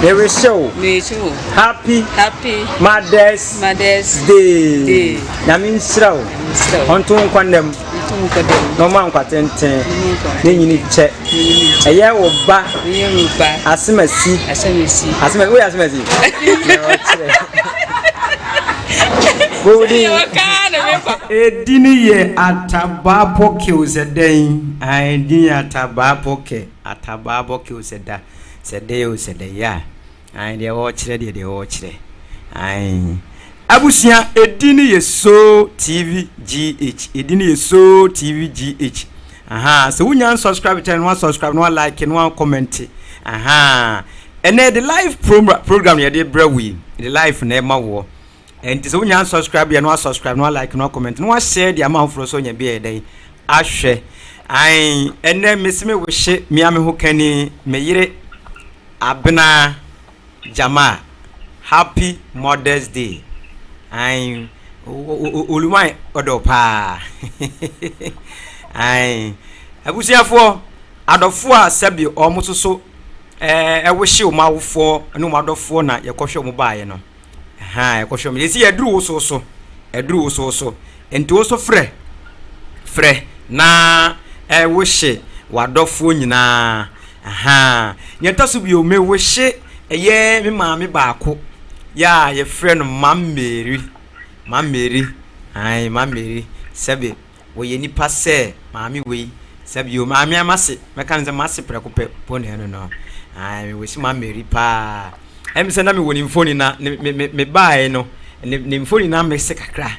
Me wish wo. Me wish wo. Happy. Happy. Mother's. Mother's Day. Day. Nyame nhyira wo. Ɔnto wo nkwa nna mu. Ɔnto wo nkwa nna mu. Na ɔma nkwa tenten. Ne nyini kyɛ. Ɛyɛ wo ba. Ɛyɛ wo ba. Asemasi. Asemasi. Asemasi. Woyɛ asemasi. Edin yɛ Atabaa Pɔkɛ o sɛ dɛn? Ae, edin yɛ Atabaa Pɔkɛ. Atabaa Pɔkɛ o sɛ da, sɛ dɛn o sɛ dɛn, yeah. Ae, deɛ wɔrekyerɛ deɛ deɛ wɔrekyerɛ. Ae. Abusua, edin yɛ So TV GH. Edin yɛ So TV GH. Aha, sɛ wonya unsubscribe kyɛn no, wa subscribe no, wa like no, wa comment. Aha. Ɛnɛ the live program yɛde brɛ wo yi, the live na ɛma woɔ. Ɛnti sɛ wonya unsubscribe yɛ no, wa subscribe no, wa like no, wa comment no, wa share de ama afoforɔ so nya bi yɛ dɛn ahwɛ. Ae, ɛnɛ mesi me wohye mea me ho kani, me yere Abena Jamal, happy Mother's Day. Ae, Oluman ɔdɔ paa. Ae, abusuafoɔ, adɔfoɔ a sɛbi wɔn soso ɛwohye wɔn awofoɔ ne wɔn adɔfoɔ na yɛkɔhwɛ wɔn baeɛ no. Ahaa, yɛkɔhwɛ wɔn. Yɛsi yɛduru wo so so, ɛduru wo so so. Nti wo so frɛ, frɛ na ɛwohye w'adɔfoɔ nyinaa. Ahaa, nea ɛtɔ so bio, mewohye ɛyɛ me maame baako yɛ a yɛfrɛ no Mam Mary. Mam Mary, ae, Mam Mary, sɛbe wɔyɛ nipa sɛ maame wei, sɛbe o, maame a mase, mɛka no sɛ mase prɛko pɛ po na ɛno no. Ae, mewɔ si Mam Mary paa. Ɛm sɛ na mewɔ ne mfoni na ne me me me baeɛ no, ne ne mfoni na mese kakra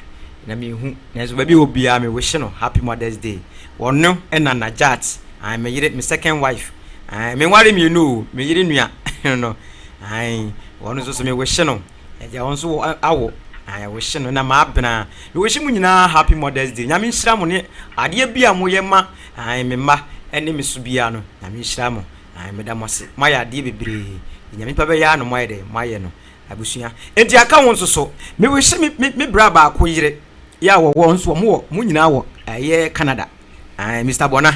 na mehu. Nanso baabi a ɔwɔ biara mewihye no happy mother's day. Ɔno ɛna Najat, ae, me yere, me second wife. Ae, menware mmienu o, me yere nua no. Ae, ɔno nso so mewihye no. Agya wɔn nso wɔ awo. Ae, wihye no na m'abena. Mewihye mo nyinaa happy mother's day. Nyame nhyira mo ne adeɛ bi a moyɛ ma ae, me mma ɛne me so biara no. Nyame nhyira mo. Ae, meda mo ase. Moayɛ adeɛ bebree. Deɛ Nyame nipa bɛyɛ ara na moayɛ dɛ, moayɛ no. Abusua. Enti aka ho nso so, mewihye me, me, me bra baako yere, yɛ a wɔwɔ nso, wɔn wɔ, wɔn nyinaa wɔ ɛyɛ Canada. Ae, Mister Bona.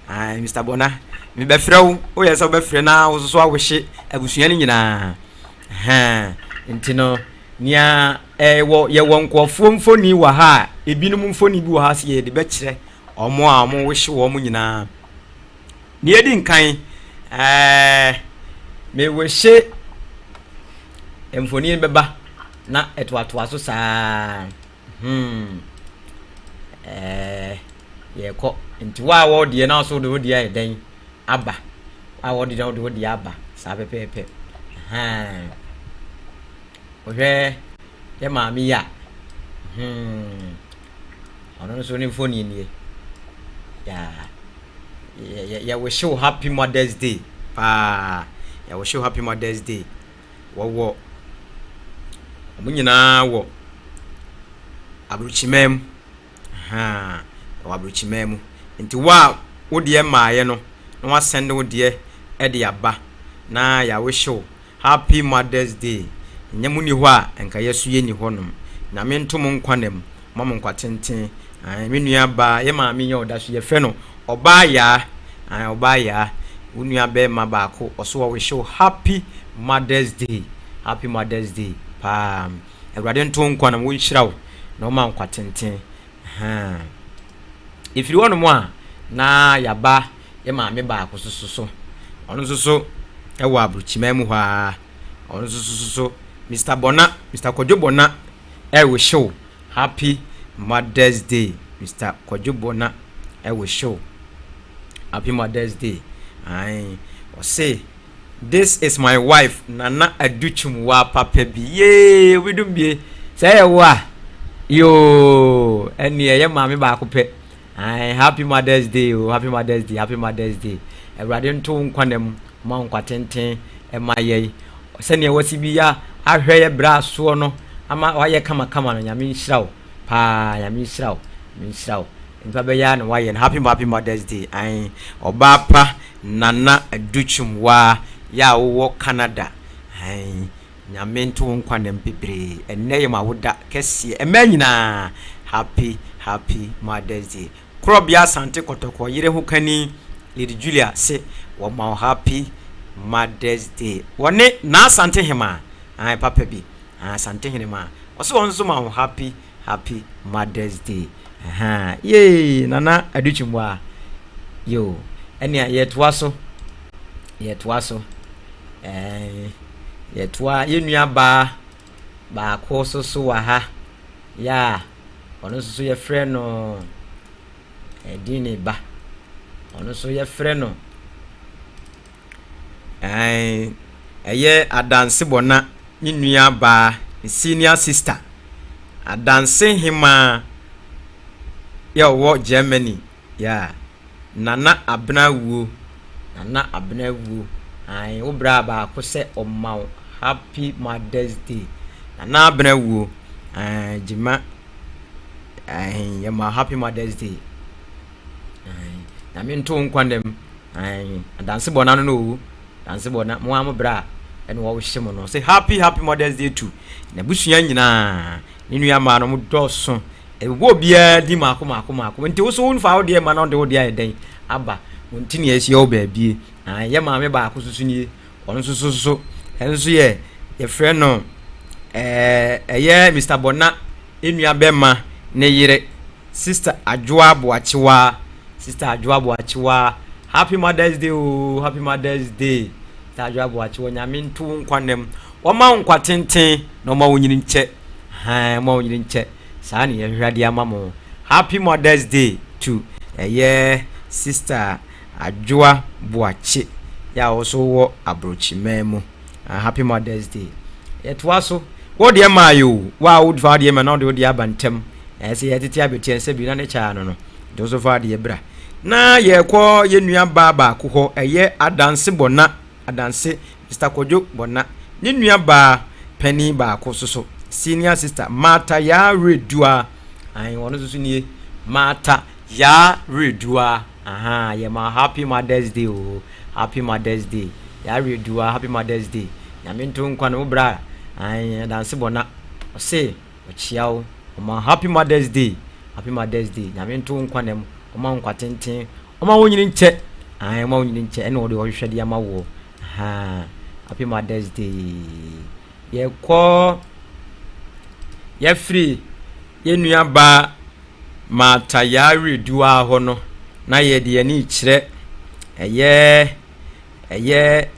Ae, Mister Bona. Mebɛfrɛ wo, woyɛ sɛ wobɛfrɛ na wo nso so awihye abusua no nyinaa. Ɛhɛn. Nti no, nea ɛwɔ, yɛwɔ nkurɔfoɔ mfoni wɔ ha a, ebinom mfoni bi wɔ ha sɛ yɛde bɛkyerɛ wɔn a wɔwihye wɔn nyinaa. Nea edi nkan, ɛɛ mewehye mfoni bɛba na ɛtoatoa so saa. Hmm. Ɛɛ yɛkɔ. Nti wo a wɔ deɛ na so de wo deɛ ayɛ dɛn aba. Wo a wɔ deɛ na wode wo deɛ aba saa pɛpɛɛpɛ. Ɛhɛn. Wohwɛ yɛ maame yi a. Hmm. Ɔno nso ne mfoni nie. Yeah. Yɛwihye wo happy mother's day paa. Yɛwihye wo happy mother's day. Wɔwɔ wɔn nyinaa wɔ aburokyiman mu. Ahaa, wɔ aburokyiman mu. Nti wo a wo deɛ mmaeɛ no, na wasɛnde wo deɛ de aba na yɛawihye wo Happy mother's day nyɛ mo ni hɔ a nka yɛ so yɛ ni hɔ nom nyame nto mo nkwa na mu ma mo nkwa tenten ae me nua baa yɛ maame yi a ɔda so yɛ frɛ no ɔbaa yaa ae ɔbaa yaa wo nua bɛɛma baako ɔso ɔwehye wo happy mother's day happy mother's day paa awurade nto nkwa na mu nhyira wo na ɔma nkwa tenten Ahaa. Ɛfiri hɔnom a, na yɛaba yɛ maame baako nso so. Ɔno nso so wɔ aburokyiman mu hɔ ara. Ɔno nso so so Mister Bɔna, Mister Kwadwo Bɔna ɛrewihye wo happy Mother's Day. Mister Kwadwo Bɔna ɛrewihye wo happy Mother's Day. Ae. Ɔse this is my wife Nana Aduchum waa papa bi yee obi dum bie sɛ ɛyɛ wo a yoo ɛne ɛyɛ maame baako pɛ ae happy mother's day o happy mother's day happy mother's day awurade nto wo nkwa na mu ma wo nkwa tenten ɛma yɛi sɛnea wasi bi ya ahwɛ yɛ berɛ asoɔ no ama wayɛ kamakama no nyame nhyira wo paa nyame nhyira wo nyame nhyira wo nipa bɛyɛ a na wayɛ no happy happy mother's day ae ɔbaa pa Nana Adukyum waa yɛ a wowɔ Canada ae Nyame nto wo nkwa nam bebree ɛnnɛ yɛ m'awoda kɛseɛ mmaa nyinaa happy happy mother's day Korɔbea Asante Kɔtɔkɔ yere ho kani Lady Julia se wɔma wo happy mother's day wɔne Naa Asante Hemaa ae papa bi ae Asante Henemaa ɔse wɔn nso ma wo happy Happy mother's day ahaa yee nana adukyimboa yoo ɛnea yɛtoa so yɛtoa so ɛɛ yɛtoa yɛn nua baa baako so so wɔ ha yɛ a ɔno nso so yɛfrɛ no ɛdin ne ba ɔno nso yɛfrɛ no Ae, ɛyɛ Adanse Bɔna ne nua baa, ne senior sister, Adanse hemaa yɛ ɔwɔ Germany, yeah, Nana Abena Wuo, Nana Abena Wuo, ae, wo bra baako sɛ ɔma wo Happy Mother's Day, Nana Abena Wuo, ae, Gyima, ae, yɛma Happy Mother's Day, ae, Nyame nto wo nkwa nna mu. Ae, adanse bɔ n'ano no o. Adanse bɔ na mo ara mo bra ɛna wɔhyɛ mo no. Sɛ happy happy mother's day to n'abusua nyinaa. Ne nua mmaa no mo dɔɔso. Ɛbɛbɔ obiara di maako maako maako. Nti wo so wo nfa wo deɛ ma na ɔde wo deɛ ayɛ dɛn aba. Wɔn ti na ɛsi ɛwɔ baabie. Ae, yɛ maame baako soso nie. Ɔno nso so so ɛno nso yɛ yɛfrɛ no ɛɛ ɛyɛ Mr. Bɔna nua bɛma ne yere. Sister Adwoa Boakyewaa Sister Adwoa Boakyewaa Happy Mother's Day oo Happy Mother's Day Sister Adwoa Boakyewa Nyame nto wo nkwa nna mu Ɔma wo nkwa tenten na ɔma wo nyini nkyɛ Ahaa ɔma wo nyini nkyɛ Saa ne yɛhwehwɛ adeɛ ama mo Happy Mother's Day to ɛyɛ Sister Adwoa Boakye yɛ a wo nso wɔ abrokyiman mu Ah happy mother's day. Yɛtoa so. Wo deɛ maa yɛ o. Wo a wo fa wo deɛ ma na wode wo deɛ aba ntɛm. Ɛyɛ sɛ yɛtete abɛtia nsɛ bi na ne kyaa no no. Nti wo nso fa adeɛ bra. Na yɛkɔ yɛn nua baa baako hɔ. Ɛyɛ Adanse Bɔna. Adanse Mister Kwadwo Bɔna. Ne nua baa panin baako nso so. Senior sister Martha Yaa Redua. Ae ɔno nso so nie. Martha Yaa Redua. Ahaa yɛma happy mother's day o. Happy mother's day yare dua happy mother's day nyame nto nkwa no wo bra ae adanse bɔ na ɔse ɔkyia wo ɔma happy mother's day happy mother's day nyame nto nkwa na mu ɔma nkwa tenten ɔma wo nyini nkyɛ ae ɔma wo nyini nkyɛ ɛna ɔde ɔhwehwɛ de ama wo ha happy mother's day yɛkɔ yɛfiri yɛn nua baa Martha Yar'Adua hɔ no, na yɛde yɛn ani rekyerɛ ɛyɛ ɛyɛ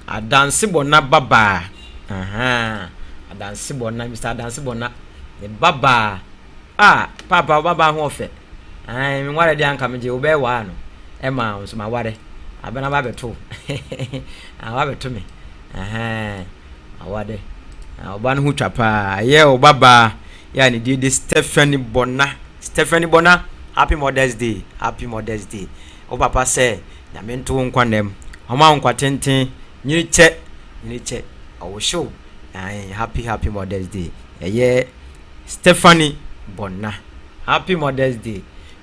Adanse Bɔna babaa. Ahaa, Adanse Bɔna, Mr. Adanse Bɔna, ne babaa. Ah, paapa, wo babaa ho ɔfɛ. Ae, me nware deɛ anka megye wo bɛyɛ waa no. Ɛma wo nso maware. Abena ba bɛto wo. Ah, wabɛto me. Ahaa, aware. Ah, ɔba no ho twa paa. Ɛyɛ wo babaa. Yɛ a ne din de Stephanie Bona. Stephanie Bona, happy Mother's Day, happy Mother's Day. Wo papa sɛ Nyame nto wo nkwa nna mu, ɔma wo nkwa tenten, nyini kyɛ, nyini kyɛ, ɔwohye wo. Ae, happy happy Mother's Day. Ɛyɛ Stephanie Bona. Happy Mother's Day.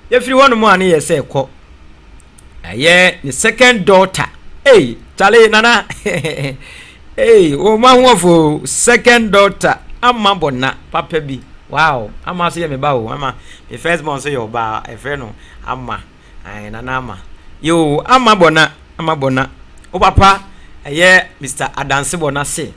Yɛfiri hɔnom a ne yɛ sɛ kɔ Ɛyɛ ne second daughter. Hey, Charlie Nana. hey, wo ma ho afo second daughter ama bɔna papa bi. Wow, ama so yɛ me ba o. Ama me first born so yɛ ɔba. Ɛfrɛ no ama. Ay, Nana ama. Yo, ama bɔna, ama bɔna. Wo papa ɛyɛ Mr. Adanse bɔna se.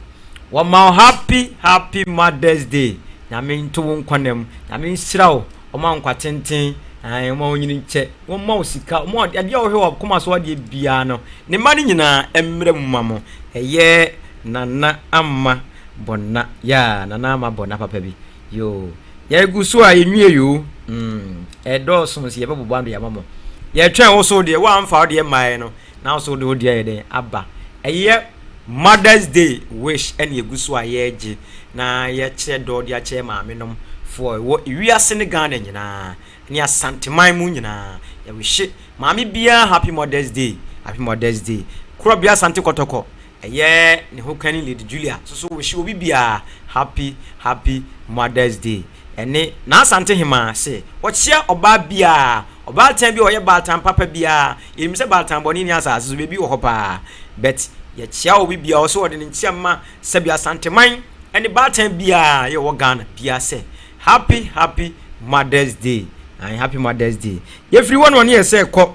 Wɔma wo happy happy Mother's Day. Nyame nto wo nkwa na mu. Nyame nhyira wo. Ɔma wo nkwa tenten, ae, ɔma wo nyini nkyɛ, ɔma wo sika, ɔma wo adeɛ a wohwɛ wɔ akoma so adeɛ biara no, ne mma no nyinaa mmerɛ mu ma mo. Ɛyɛ Nana Ama Bɔna, yeah, Nana Ama Bɔna papa bi, yoo. Yɛgu so a yɛnwie yoo, mm, ɛdɔɔso nso yɛbɛbobɔ ano de ama mo. Yɛtwɛn wo so deɛ, woamfa wo deɛ mmaeɛ no. Na wo nso wode wo deɛ ayɛ dɛn aba. Ɛyɛ Mother's Day wish ɛna ɛgu so a yɛregye na yɛkyerɛ dɔ de akyerɛ maame nom foɔ ɛwɔ wiase ne Ghana nyinaa ne Asanteman mu nyinaa. Yɛwihye maame biara happy Mother's Day, happy Mother's Day. Korɔbea Asante Kɔtɔkɔ ɛyɛ ne ho kani Lady Julia nso so wihye obi biara happy happy Mother's Day. Ɛne n'Asante hemaa se ɔkyea ɔbaa biara, ɔbaatan bi a ɔyɛ baatan papa biara, yɛnim sɛ baatan bɔne nni asase so, baabi wɔ hɔ paa, but yɛkyea obi biara, ɔse ɔde ne nkyea ma sɛbi Asanteman ɛne baatan biara yɛ wɔ Ghana biara sɛ happy happy Mother's Day, ae happy Mother's Day. Yɛfiri hɔ no ɔne yɛ sɛ kɔ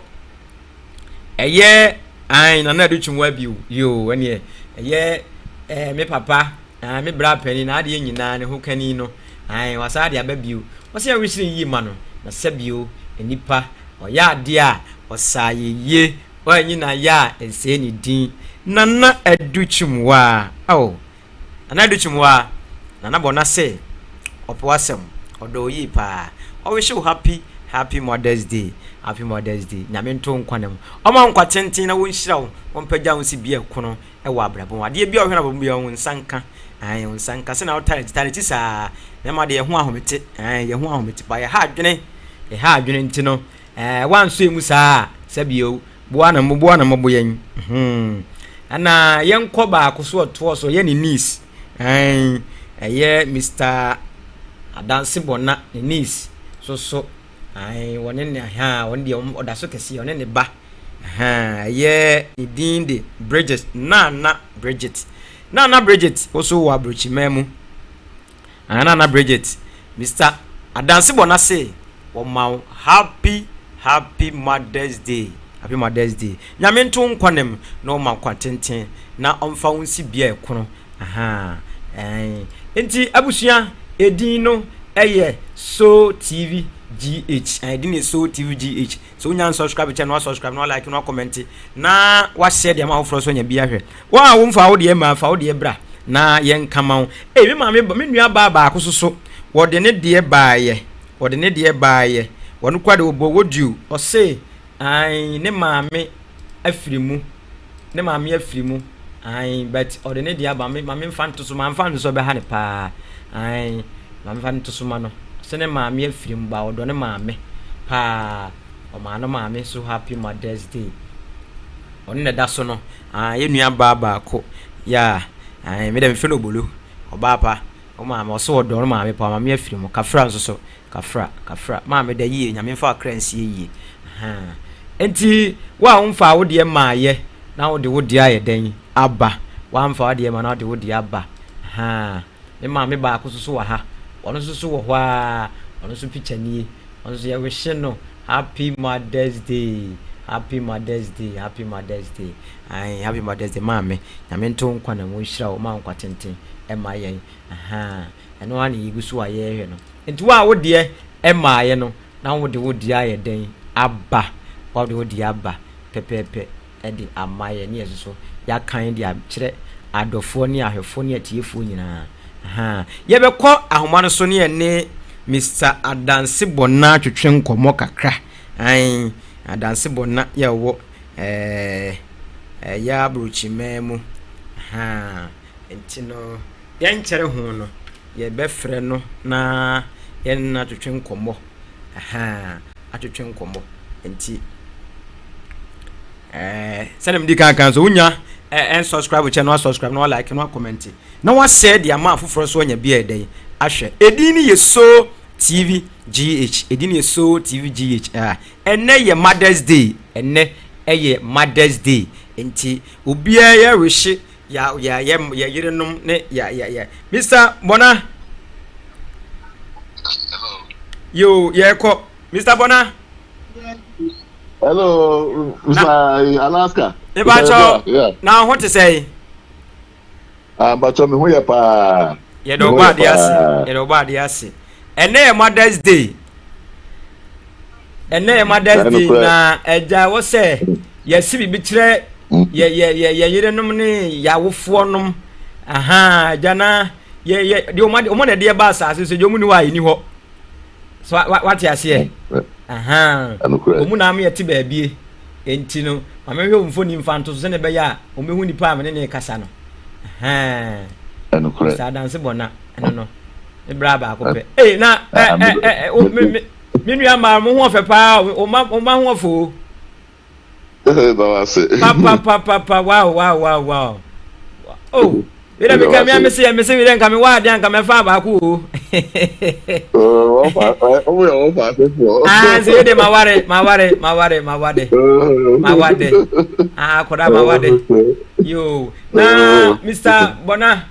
ɛyɛ ae Nana Adu Twumwa bio, yoo ɛneɛ ɛyɛ ɛɛ me papa Ae, me bra panin, n'adeɛ nyinaa, ne hokani no, ae, wasan de aba bio. Ɔse awehyere yie ma no, na sɛbio, nnipa, ɔyɛ adeɛ a, ɔsa ayɛyie, wanyi n'ayɛ a, ɛnsɛe ne din. Nana Adu Twumwaa, ao, Nana Adu Twumwaa, Nana bɔ n'ase, ɔpɛ w'asɛm, ɔdɔ wo yie paa. Ɔwehye wo happy, happy mother's day, happy mother's day. Nyame nto wo nkwa nna mu, ɔma wo nkwa tenten na wɔnhyira wo, wɔmpagya wo nsi bea ɛkono wɔ abrabɔ mu. Adeɛ biara a ɔhwɛ no abrabɔ mu biara, wo nsa nka. Ae, wo nsa nka. Sɛnea wotaa n'akyi, taa n'akyi saa. Mmarima deɛ, yɛn ho ahomete. Ae, yɛn ho ahomete paa. Yɛha adwene. Yɛha adwene nti no, ɛɛ, woansɔ emu saa a, sɛbi o, boa na boa na mmɔbo yɛn. Hmm. Ɛna yɛnkɔ baako so ɔtoɔ so, ɛyɛ ne niece. Ae, ɛyɛ Mr. Adanse Bɔna, ne niece so so. Ae, wɔne ne, ha, wɔne deɛ ɔda so kɛseɛ, ɔne ne ba. Ahaa, ɛyɛ ne din de Bridget, Nana Bridget. Nana Bridget, wo so wɔ aburokyiman mu. Ah, Nana Bridget, Mr. Adanse bɔ n'ase, wɔma wo happy, happy Mother's Day. Happy Mother's Day. Nyame nto nkwa nam na ɔma nkwa tenten na ɔmfa wo nsi bea ɛkono. Ahaa, ɛn. Nti abusua, edin no ɛyɛ So TV GH. Ɛdin yɛ So TV GH. Sɛ wonya nsubscribe kyɛ no wasubscribe na walike na wakɔmɛnte na wahyɛ deɛ ama afoforɔ nso anya bi ahwɛ. Wɔn a womfa wo deɛ ma fa wo deɛ bra na yɛnka ma wo. Ei me maame me nua baa baako so so wɔde ne deɛ baayɛ wɔde ne deɛ baayɛ wɔn kora de wɔbɔ wɔdiu ɔse ae ne maame afiri mu ne maame afiri mu ae but ɔde ne deɛ aba me maame mfa nto so maame mfa nto so ɔbɛha ne paa ae maame mfa nto so ma no sɛ ne maame afiri mu ba ɔdɔ ne maame paa ɔmaa no maame so happy mother's day ɔno na ɛda so no ae yɛ nua baa baako ya ae me dɛ mefrɛ no obolo ɔbaa pa wo maame ɔso ɔdɔ no maame paa maame afiri mu kafra nso so Kafra, kafra, maame da yie, Nyame mfa wakra nsie yie. Ahaa. Enti wo a womfaa wo deɛ mmaayɛ na wode wo deɛ ayɛ dɛn aba? Woamfa wo deɛ ma na wode wo deɛ aba. Ahaa. Me maame baako nso so wɔ ha. Ɔno nso so wɔ hɔ ara. Ɔno nso picture nie. Ɔno nso yɛwehye no happy mother's day. Happy mother's day. Happy mother's day. Ae, happy mother's day maame. Nyame nto wo nkwa na mu nhyira wo, ma wo nkwa tenten ɛma yɛn. Ahaa. Ɛno ara na yɛgu so a yɛrehwɛ no. Nti wo a wo deɛ ɛmmaeɛ no, na wode wo deɛ ayɛ dɛn aba? Wode wo deɛ aba pɛpɛɛpɛ de ama yɛn, ne yɛn nso so yɛakan de akyerɛ adɔfoɔ ne ahwɛfoɔ ne atiefoɔ nyinaa. Ahaa. Yɛbɛkɔ ahoma no so ne yɛne Mister Adanse Bɔna atwetwe nkɔmmɔ kakra. Ae, Adanse Bɔna yɛwɔ ɛɛ ɛyɛ aburokyiman mu. Ahaa. Nti no, yɛnkyɛre ho no, yɛbɛfrɛ no na yɛne no atwetwe nkɔmmɔ. Ahaa, atwetwe nkɔmmɔ. Nti, ɛɛ, sɛdeɛ medi kan kan so, wonya ɛnsubscribe kyɛ no asubscribe na walike na wakɔmɛnte na wasɛ de ama afoforɔ nso anya bi a ɛdɛn ahwɛ. Edin no yɛ So TV GH. Edin no yɛ So TV GH. Ah, ɛnɛ yɛ Mother's Day. Ɛnɛ ɛyɛ Mother's Day. Nti, obiara yɛ rehye ya ya yɛ yɛ yerenom ne ya ya yɛ Mr. Bona. Hello. Yo, yɛkɔ. Mr. Bona. Hello, Mr. Alaska. Mebakyɛ, na ho te sɛ? Ah, mpakyɛ me ho yɛ paa. Yɛde ɔbɔ adeɛ ase. Yɛde ɔbɔ adeɛ ase. Ɛnɛ yɛ Mother's Day. Ɛnɛ yɛ Mother's Day na ɛgya wɔ sɛ yɛsi biribi kyerɛ mm. yɛ yɛ yɛ yɛ yerenom ne yɛawofoɔ nom. Ahan agya na yɛ yɛ deɛ wɔn wɔn na ɛde ɛba asase so deɛ wɔn ni hɔ a yɛni hɔ. So wate aseɛ. Ahan wɔn na ama yɛte baabie. Enti no, ma menhwɛ wo mfoni mfa nto so sɛnea ɛbɛyɛ a wɔbɛhu nipa a me ne no rekasa no. Ɛhɛn. Ɛnokorɛ. Mr. Adanse Bɔna, ɛno no. Me bra baako pɛ. Ei, na ɛ ɛ ɛ ɛ me me me nua maa mo ho ɔfɛ paa, o ma o ma ho ɔfɛ o. Da wase. Pa pa pa pa wow wow wow wow. Oh, mi dɛ mi ka mi a mi se mi se mi dɛ nka mi wa adi anka mɛ fa baako o. Ɔmo yɛ ɔmo fa asefoɔ. Ah, nse mi de ma ware ma ware ma ware ma wade ma wade ah akɔda ma wade yo na Mr. Bona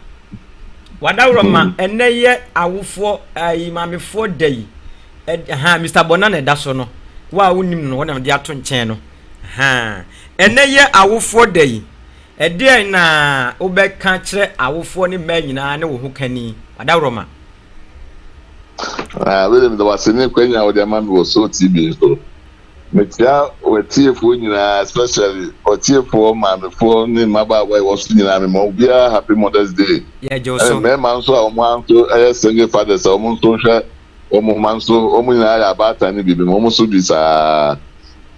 wadawurɔ ma ɛnɛ yɛ awofoɔ ayi maamefoɔ da yi. Ha Mr. Bona na ɛda so no wo a wonim no wɔnam de ato nkyɛn no ha ɛnɛ yɛ awofoɔ da yi. Ɛdeɛn na wobɛka kyerɛ awofoɔ ne mmaa nyinaa ne wo ho kani? Adaworoma. Ah, William, da wase ne kwanya a wode ama me wɔ Soul TV so. Mekyia w'atiefoɔ nyinaa, especially ɔtiefoɔ, maamefoɔ ne mmabaawa a ɛwɔ so nyinaa. Mema obiara Happy Mother's Day. Yɛgye wo Ɛne so. mmarima nso a wɔn nso yɛ single fathers a wɔn nso hwɛ wɔn mma nso, wɔn nyinaa yɛ abaatan ne biribi, wɔn nso bi saa.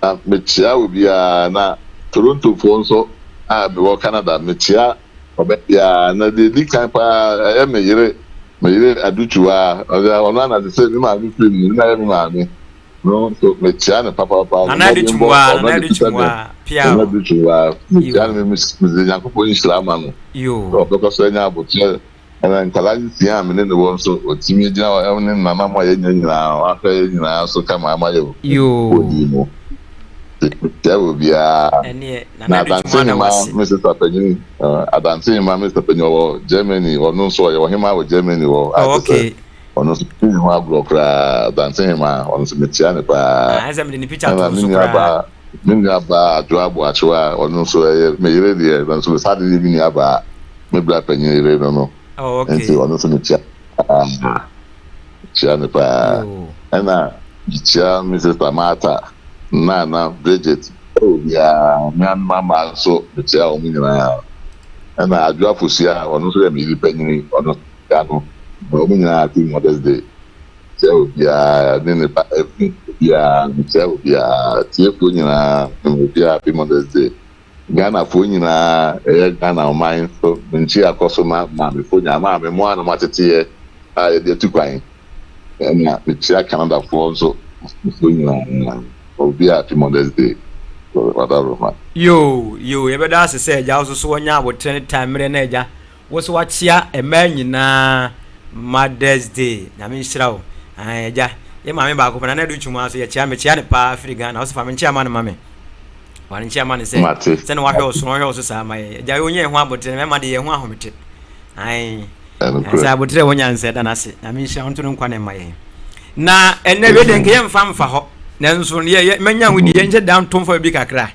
Na mekyia obiara, na Torontofoɔ nso a mewɔ Canada, mekyia ɔbɛ biara. Na deɛ ɛdi kan paa ɛyɛ me yere, me yere Adutuwa, ɔno ara na te sɛ me maame firi mu, na ɛyɛ me maame no nso mekyia no papaapa. Nana Adutuwa, Nana Adutuwa, pia Nana Adutuwa, mekyia no, mede Nyankopɔn nhyira ma no, sɛ ɔbɛkɔ so anya aboterɛ. Ɛna nkwadaa nsia a me ne no wɔ nso, ɔtumi gyina hɔ ne nananom a yɛanya nyinaa, wahwɛ yɛn nyinaa so kama ama yɛ wɔ din mu. Mekyia obiara. Na Adanse Hema, me sista panyin, Adanse Hema, me sista panyin, ɔwɔ Germany, ɔno nso ɔyɛ ɔhema wɔ Germany hɔ. Oh, okay. Ɔno nso ne ho agorɔ koraa, Adanse Hema, ɔno nso mekyia no paa. Ɛna me nuabaa, me nuabaa Adwoa Boakyewa, ɔno nso ɛyɛ me yere deɛ, nanso mesan de yɛ me nuabaa. Me bra panyin yere no no. Oh, okay. Nti ɔno nso mekyia paa. Mekyia no paa. Ɛna mekyia me sister Martha, Nana, Bridget, obiara. Me mama nso mekyia wɔn nyinaa. Ɛna Adwoa Fosuaa, ɔno nso yɛ me yere panyin, ɔno nso mekyia no. Wɔn nyinaa happy Mother's Day. Mekyia obiara ne ne ba Evelyn, obiara mekyia obiara. Tiefoɔ nyinaa, obiara happy Mother's Day. Ghanafoɔ nyinaa ɛyɛ Ghana ɔman so nkyia kɔ so ma maamefoɔ nyinaa maame mo a na mo ateteɛ a yɛde atu kwan ɛna mekyia Canadafoɔ nso foɔ nyinaa obi a happy mother's day wadaworoma. Yoo yoo yɛbɛda ase sɛ agya wo soso wanya aboterɛ ne time mmerɛ na agya Wo so wakyea mmaa nyinaa Mother's Day. Nyame nhyira wo. Ae agya, yɛ maame baako pɛ Nana Adu Twum so yɛkyea mekyea no paa firi Ghana. Wo so fa me nkyea ma no ma me. Fa ne nkyea ma no sɛ Mate. sɛ na wahwɛ wo so na wahwɛ wo so saa ma yɛ. Agya wo nyɛ ho abotere mɛma de yɛ ho ahomete. Ae. Ɛnokorɛ. Sɛ abotere wɔ nyansa da n'ase. Nyame nhyira wo nto no nkwa ne mma yɛn. Na ɛnɛ wei de nka yɛmfa mfa hɔ. Nanso yɛ yɛ mɛnya wo di yɛnhyɛ da nto mfa bi kakra.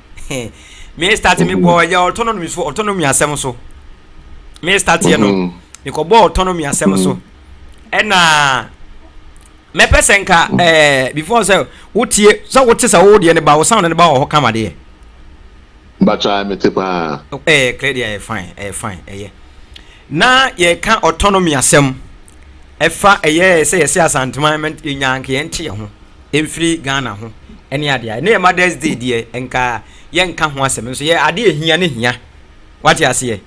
Me start me bɔ ɛyɛ autonomy so autonomy asɛm so. Me start yɛ no mm-hmm. mekɔbɔ autonomy asɛm so mm-hmm. ɛna mɛpɛ sɛ nka ɛɛ eh, before sɛ wotie sɛ wote sɛ wo deɛ ne ba wo sound ne ba wɔ hɔ kama deɛ. Bàtà mi ti paa. Ɛɛ eh, clear deɛ ɛyɛ fine ɛyɛ fine ɛyɛ na yɛka autonomy asɛm ɛfa ɛyɛ sɛ yɛsɛ asanteman yɛnya nka yɛn te yɛn ho mfiri Ghana ho ɛne adeɛ ɛne yɛ Mother's Day deɛ nka yɛnka ho asɛm nso yɛ adeɛ ehia ne hia. Wate aseɛ?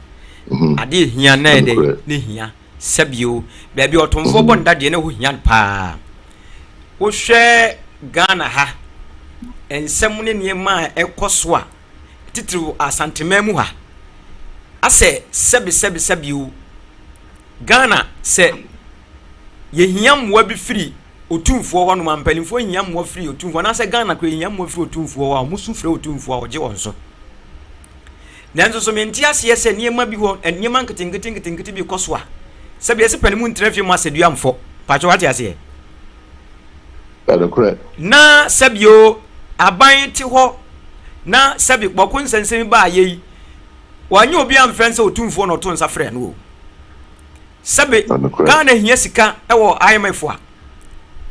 Mhm. Adeɛ hia na ɛdɛ Nokorɛ. ne hia. Sɛbio, baabi a ɔtomfoɔ bɔ ne dadeɛ na ɛhɔ hia no paa. Wohwɛ Ghana ha, nsɛm ne nneɛma a ɛkɔ so a, titiriw Asanteman mu ha, asɛ sɛbi sɛbi sɛbio, Ghana sɛ yɛhia mmoa bi firi otumfoɔ hɔ nom a, mpanimfoɔ hia mmoa firi otumfoɔ anaasɛ Ghana koraa yɛhia mmoa firi otumfoɔ hɔ a, wɔsu frɛ otumfoɔ a ɔgye wɔn so. Nanso so mente aseɛ sɛ nneɛma bi hɔ, nneɛma nketenkete nketenkete bi kɔ so a, sɛbi ɛsɛ pɛne mu ntena fie mu asɛdua mfɔ. Pakyɛ wate aseɛ? Ɛnokorɛ. Na sɛbi o, aban te hɔ, na sɛbi bɔko nsɛnsɛm ba ayɛ yi, wanyɛ obi amfrɛ sɛ otumfoɔ na ɔto nsa frɛ no o. Sɛbi Ghana hia sika wɔ IMF a,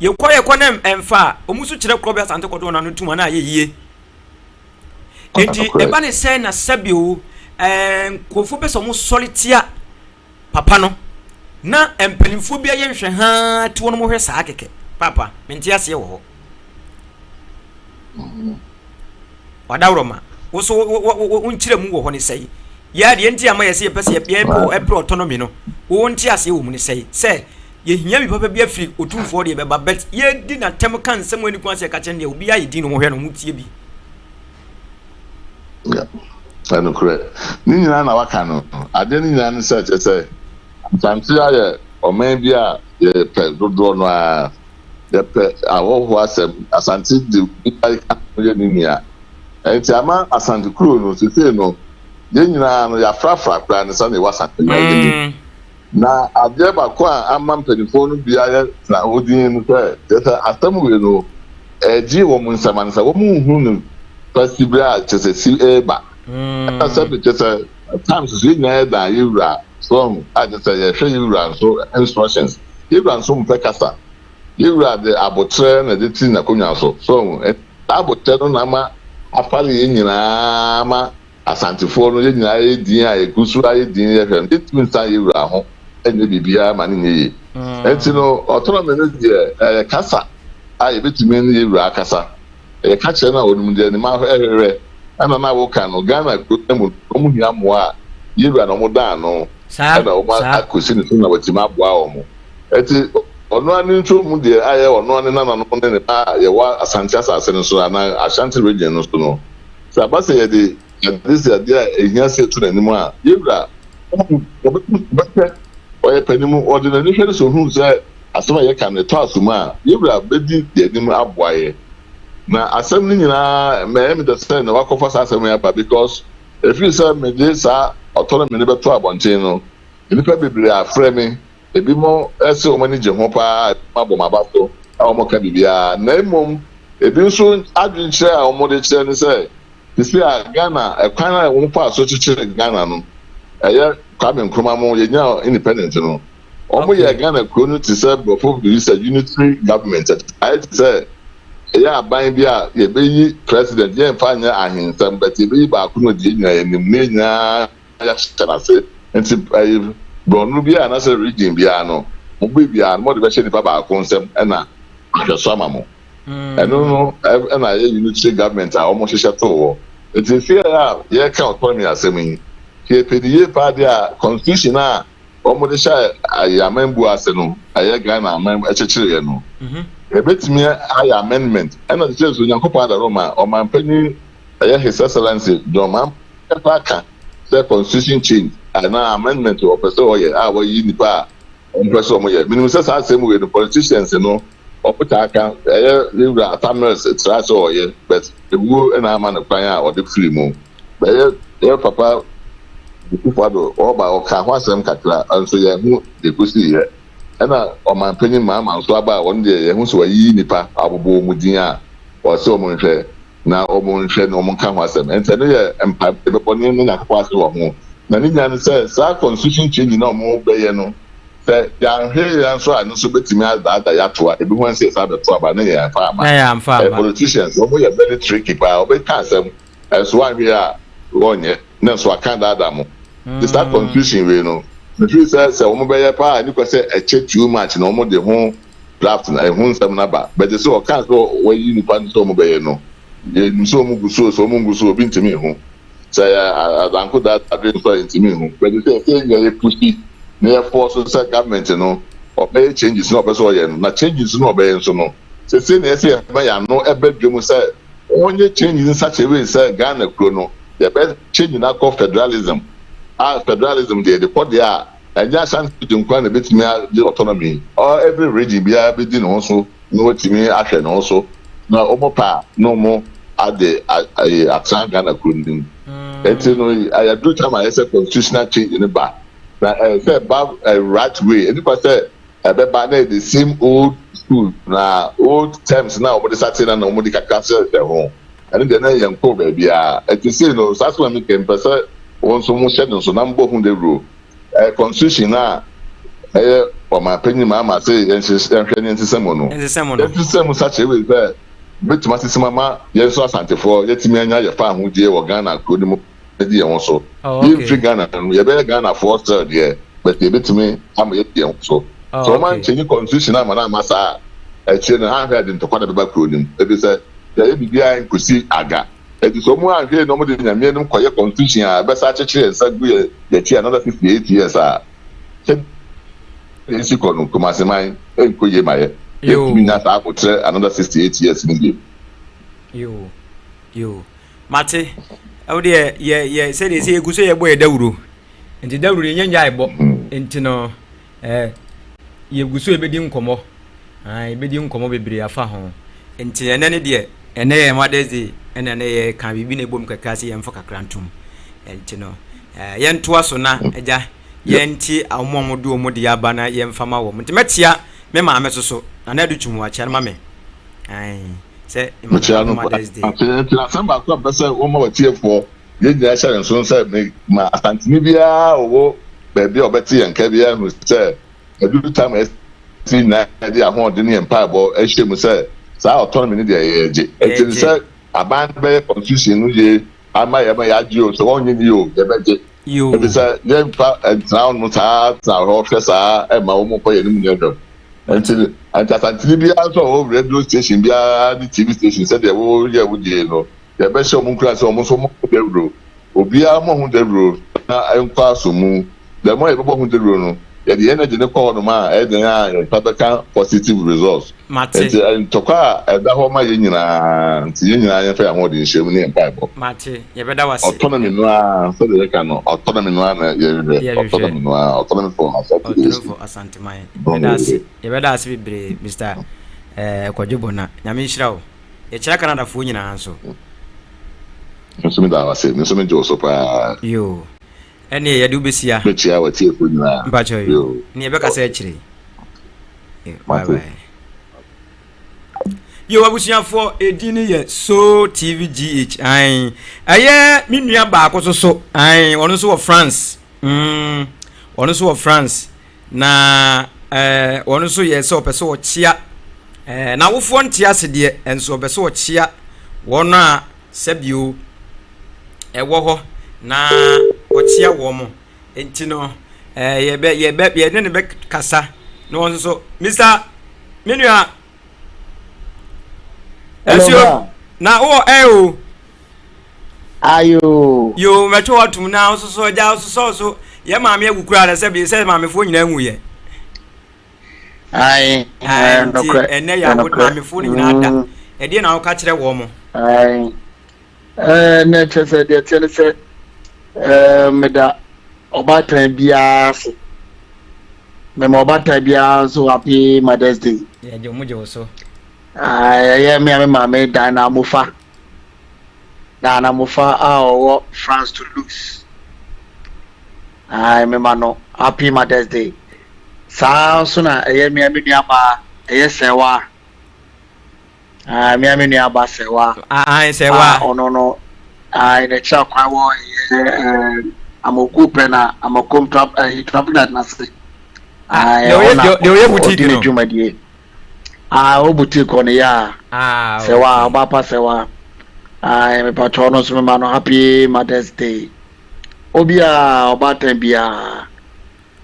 yɛkɔ yɛkɔ na ɛmfa a, wɔn nso kyerɛ korɔ bi asante kɔdɔn na no tum ana ayɛ yie. Enti ɛba ne sɛn na sɛbio ɛɛ nkurɔfoɔ pɛ sɛ wɔn sɔre tia papa no na mpanimfoɔ bi ayɛ nhwɛ haa ti wɔn hwɛ saa kɛkɛ papa mente aseɛ wɔ hɔ. Wadaworoma, wo so wo wo wo wo nkyerɛmu wɔ hɔ ne sɛe? Yɛ a deɛ nti ama yɛsɛ yɛpɛ sɛ yɛpɛ ɛpɛ autonomy no, wo wo nteaseɛ wɔ mu ne sɛe? Sɛ yɛhia bi papa bi afiri otumfoɔ deɛ bɛba, but yɛdi n'atɛm ka nsɛm a ɛni kwan sɛ yɛka kyerɛ no deɛ, obiara yɛ din na wɔhwɛ no, wɔtie bi. Yeah, ɛnokorɛ. Ne nyinaa na waka no. Adeɛ no nyinaa ne sɛ kyerɛ sɛ Asante ayɛ ɔman bi a yɛpɛ dodoɔ no ara. Yɛpɛ ahɔhoɔ asɛm. Asante de obiara ka ho yɛ ne nua. Ɛnti ama Asante kuro no sesei no yɛn nyinaa no yɛafrafra koraa ne sɛdeɛ ɛwɔ Asante man no mu. Na adeɛ baako a ama mpanimfoɔ no bi ayɛ tena hɔ dinn ne sɛ, kyerɛ sɛ asɛm wei no, ɛregye wɔn nsam ansa wɔn nhunu no fa siberɛ a kyerɛ sɛ si reba. Ɛna sɛbe kyerɛ sɛ at times nso yɛn nyinaa yɛdan yɛn wura so ahu a kyerɛ sɛ yɛhwɛ yɛn wura nso instructions. Yɛn wura nso mpɛ kasa. Yɛn wura de aboterɛ na ɛde te n'akonnwa so so ahu. Saa aboterɛ no na ama afare yɛn nyinaa ama Asantefoɔ no, yɛn nyinaa yɛ din a yɛgu so ara yɛ din yɛhwɛ no, yɛntumi nsan yɛn wura ho nyɛ biribiara ma no nyɛ yie. Nti no, autonomy no deɛ, ɛyɛ kasa a yɛbɛtumi ne yɛn wura akasa. Yɛka kyerɛ no a, ɔnim deɛ ne mma hwehwɛ. Ɛna na woka no, Ghana kuro no mu no, wɔn hia mmoa a, yɛn wura na wɔn da ano, ɛna wɔn akɔsi ne so na watumi aboa wɔn. Nti ɔno ara ne ntwo mu deɛ ayɛ ɔno ara ne nananom ne ne mma a yɛwɔ Asante asase no so anaa Ashanti region no so no, Sɛ aba sɛ yɛde adesrɛde a ehia sɛ yɛto n'anim a, yɛn wura ɔbɛhwɛ, ɔyɛ panin mu, ɔde n'ani hwɛ no sɛ ohu sɛ asɛm a yɛka no ɛtɔ asom a, yɛn wura bedi yɛn anim aboa yɛn. Na asɛm no nyinaa, ɛyɛ me dɛ sɛ na wakɔfa saa asɛm yi aba because ɛfiri sɛ mede saa autonomy no bɛto abɔnten no, nnipa bebree afrɛ me, ebinom se wɔn ani gye ho paa, ebinom abɔ m'aba so a wɔka biribiara. Na mmom ebi nso adwenkyerɛ a wɔde kyerɛ ne sɛ, sisi a Ghana, ɛkwan a wɔfaa so kyekyeree Ghana no, ɛyɛ Kwame Nkrumah mo, yɛnyaa independent no, wɔyɛɛ Ghana kuro no te sɛ borɔfo biribi sɛ unitary government, ayɛ te sɛ ɛyɛ aban bi a yɛbɛyi president, yɛmfa nyɛ ahensɛm, but yɛbɛyi baako na ɔdi yɛn nyinaa anim, na yɛn nyinaa yɛahyɛ no ase. Nti ɛyi borɔno biara anaasɛ region biara no, mo biribiara no mode bɛhyɛ nipa baako nsam ɛna ahwɛ so ama mo. Ɛno no ɛna ɛyɛ unitary government a wɔn hyehyɛ too hɔ. Nti efie a yɛreka autonomy asɛm yi, sɛ yɛpɛ ne yie paa deɛ a, constitution a wɔn de hyɛ ɛyi amambuo ase no, ɛyɛ Ghana aman ɛkyekyereɛ no, yɛbɛtumi ayɛ amendment. Ɛna sɛ sɛ Onyankopɔn adaworoma, ɔmanpanyin ɛyɛ His Excellency John Mahama Ɛfa ka sɛ constitution change anaa amendment wɔpɛ sɛ wɔyɛ a wɔyi nnipa a wɔmpɛ sɛ wɔyɛ. Menim sɛ saa asɛm wei no politicians no wɔn taa ka. Ɛyɛ yɛn wura Atta Mills traa sɛ ɔyɛ but ewuo na ama no kwan a ɔde firi mu. Bɛyɛ yɛ papa Akufo Addo ɔba ɔkaa ho asɛm kakra nso yɛnhu deɛ ɛkɔsiiɛ. Ɛna ɔmanpanyin Mahama nso aba a ɔno deɛ yɛhu sɛ wayiyi nnipa abobɔ wɔn din a ɔse wɔn nhwɛ. na wɔnhwɛ na wɔnka ho asɛm. Ɛnti ɛno yɛ mpaebɔ a yɛbɛbɔ ne yɛn Nyankopɔn ase wɔ ho. Na ne nyinaa ne sɛ saa constitution change no a wɔbɛyɛ no, sɛ yɛanhwɛ yie nso a ɛno nso bɛtumi adaadaa yɛn ato a ɛbɛhu ara sɛ yɛsan bɛto aba na yɛamfa amma. Na yɛamfa amma. Politicians, wɔyɛ very tricky paa, wɔbɛka asɛm nso wɔanhwɛ yie a wɔnyɛ, na nso wɔaka adaadaa mo. Nti saa constitution wei no, me feel sɛ sɛ wɔbɛyɛ paa a ɛnni kwan sɛ ɛkyɛ too much na wɔde ho draft no ɛho nsɛm no aba but sɛ ɔkaa sɛ wayi nipa no sɛ ɔmo bɛyɛ no yɛnim sɛ ɔmo gu so o sɛ ɔmo ngu so obi ntumi nhu sɛ ɛyɛ adanko da adwene nso a yɛntumi nhu but sɛ ɛsɛ yɛn yɛ pusi na yɛ force sɛ government no ɔbɛyɛ changes na ɔpɛ sɛ ɔyɛ no na changes no ɔbɛyɛ nso no sɛsɛ na ɛsɛ yɛma yɛn ano ɛbɛ dwom sɛ ɔnyɛ changes in such a way sɛ Ghana kuro no yɛbɛ change no akɔ federalism a federalism deɛ yɛde kɔ deɛ a Ɛnyɛ Ashanti region nko ara na ebetumi agye autonomy, every region biara bedi ne ho so na watumi ahwɛ ne ho so na wɔn pɛ a na wɔn ade atena Ghana kuro no mu. Enti no yɛaduru time a ɛyɛ sɛ constitutional change no ba na ɛyɛ sɛ ɛba right way, ɛni kwa sɛ ɛbɛba na yɛ the same old school na old terms na wɔde sate na na wɔde kakra hyehyɛ ho. Ɛno deɛ na yɛnkɔɔ baabiara. Ɛte sei no, saa asɛm a meka yi, mepɛ sɛ wo nso mohyɛ no nso na mobɔ ho dawuro. Ɛyɛ constitution no a ɛyɛ ɔmanpanyin Mahama sɛ yɛnhwɛ ne yɛnsesa mu no. Yɛnsesa mu such a way sɛ bɛtumi asesa mu ama yɛn nso Asantefoɔ yɛatumi anya yɛn fawohodie wɔ Ghana kuro no mu adi yɛn ho so. Yɛmfiri Ghana no, yɛbɛyɛ Ghanafoɔ still deɛ, but yɛbɛtumi ama yɛadi yɛn ho so. Sɛ wɔn ankyɛnyi constitution no amma no amma saa a, akyire no anhwɛ a ɛde ntɔkwa na ɛbɛba kuro no mu. Ɛfiri sɛ yɛayɛ biribiara nkosi aga. Enti sɛ wɔn anhwɛ yie na wɔde Nyame anim kɔyɛ constitution a ɛbɛsa akyekyere yɛn nsa gu yɛn akyi another 58 years a, sɛdeɛ ɛsi kɔ no, Kumasi man ɛnkɔ yie ma yɛ. Yɛntumi nya saa aboterɛ another 68 years no bio. Yoo, yoo, mate. Ɛwo deɛ yɛ yɛ sɛdeɛ sɛ yɛgu so yɛbɔ yɛ dawuro. Nti dawuro yɛnyɛ nnyae bɔ. Nti no eh, yɛgu so yɛbɛdi nkɔmmɔ. Ah, yɛbɛdi nkɔmmɔ bebree afa ho. Nti ɛnɛ ne deɛ, ɛnɛ yɛ Mother's Day, ɛna ɛnɛ yɛka biribi na ɛbom kakra sɛ yɛmfa kakra ntom. Nti no, eh, yɛntoa so na agya yɛntie wɔn a wɔde wɔn deɛ aba na yɛmfa ma wɔn. Nti mɛkyea me maame so so, Nana Adu Twum-Wakyea no ma me. Ae, sɛ Mekyea no Mother's Day. Afei, nti asɛm baako a mepɛ sɛ wɔma w'atiefoɔ yɛn nyinaa hyɛ ne nso sɛ me ma Asanteni biara a ɔwɔ baabi a ɔbɛte yɛn nka biara hu sɛ aduru time a ɛsɛ yɛn nyinaa yɛde yɛn ahoɔden ne yɛn mpaebɔ hyɛ mu sɛ saa autonomy no deɛ yɛregye. Nti no sɛ aban no bɛyɛ constitution no yie ama yɛn ma yɛagye o, sɛ wɔnyɛ no yie o, yɛbɛgye. Efisɛ yɛmfa ntena hɔnom saa tena hɔ hwɛ saa mma wɔn nkɔ yɛn anim nyɛ hwɛm. Nti nti Asanteni biara nso a ɔwɔ radio station biara ne TV station sɛdeɛ woyɛ wo deɛ no, Yɛbɛhyɛ wɔn nkuran sɛ wɔn nso wɔmmɔ ho dawuro. Obiara mmɔ ho dawuro na ɛnkɔ aso mu. The more yɛbɛbɔ ho dawuro no, yɛde yɛn energy no kɔ hɔnom a, ɛyɛ dɛn a yɛn nsa bɛka positive results. Mate. Nti ntɔkwa a ɛda hɔ ma yɛn nyinaa nti, yɛn nyinaa yɛmfa yɛn ahoɔden nhyɛ mu ne yɛn mpaebɔ. Mate. Yɛbɛda wo ase. Autonomy no ara, sɛdeɛ yɛka no, autonomy no ara na yɛhwehwɛ. Yɛhwehwɛ. Autonomy no ara, autonomy for Asante Autonomy nation. for Asanteman. No na Yɛbɛda ase. yɛhwehwɛ. Yɛbɛda ase bebree, Mister eh, Kwadwo Bona. Nyame nhyira wo. Yɛkyerɛ Canadafoɔ nyinaa nso. Me nso meda wo ase. Me nso megye wo so paa. Yoo. Ɛneɛ yɛde wo bɛsia. Mekyia w'atiefoɔ nyinaa. Mpakyɛw yoo. Neɛ yɛbɛkasa akyire. Bye bye. Yo abusuafoɔ edin no yɛ So TV GH ae ɛyɛ me nua baako so so ae ɔno nso wɔ France mm ɔno nso wɔ France Na eh, wɔn nso yɛ sɛ ɔpɛ sɛ ɔkyea eh, n'awofoɔ nte ase deɛ, nso ɔpɛ sɛ ɔkyea wɔn a sɛbio ɛwɔ hɔ na ɔkyea wɔn mo. Nti no, eh, yɛbɛ, yɛbɛ, yɛne ne bɛkasa na wɔn nso so, Mr. Me nua, ɛsuo, na wowɔ ɛ o. Ayo. Yoo mɛtwe watom na wososo agya wososɔ so yɛ maame awu koraa na sɛ bi sɛ maamefoɔ nyinaa nwu yɛ. Ayi. Nti ɛnɛ yɛ awo maamefoɔ no nyinaa da mm. ɛdeɛ na woka kyerɛ wɔn mo. Ayi. Ɛɛ na kyerɛ sɛ deɛ teɛ ne sɛ ɛɛ meda ɔbaatan biara ase. Mema ɔbaatan biara nso happy Mother's Day. Yɛ gye wɔn gye wo so. Ɛyɛ me a me maame dan na amofa. Na Anamofa a ɔwɔ France Toulouse. Ae mema no happy mother's day. Saa nso na ɛyɛ mea me nua baa ɛyɛ Sɛwa. Ae mea me nua ba Sɛwa. Ae Sɛwa. A ɔno no ae n'akyira kwan wɔ ɛyɛ ɛɛ Amoku pɛ na Amakom traffic ɛɛ traffic light n'ase. Ae ɔna ɔdi ne dwumadie. Ah, wo boutique hɔ no yeah. Ah, okay. Sɛwa, ɔba pa sɛwa. Ah, me patro no so me ma no happy Mother's Day. Obi a ɔbaatan bia,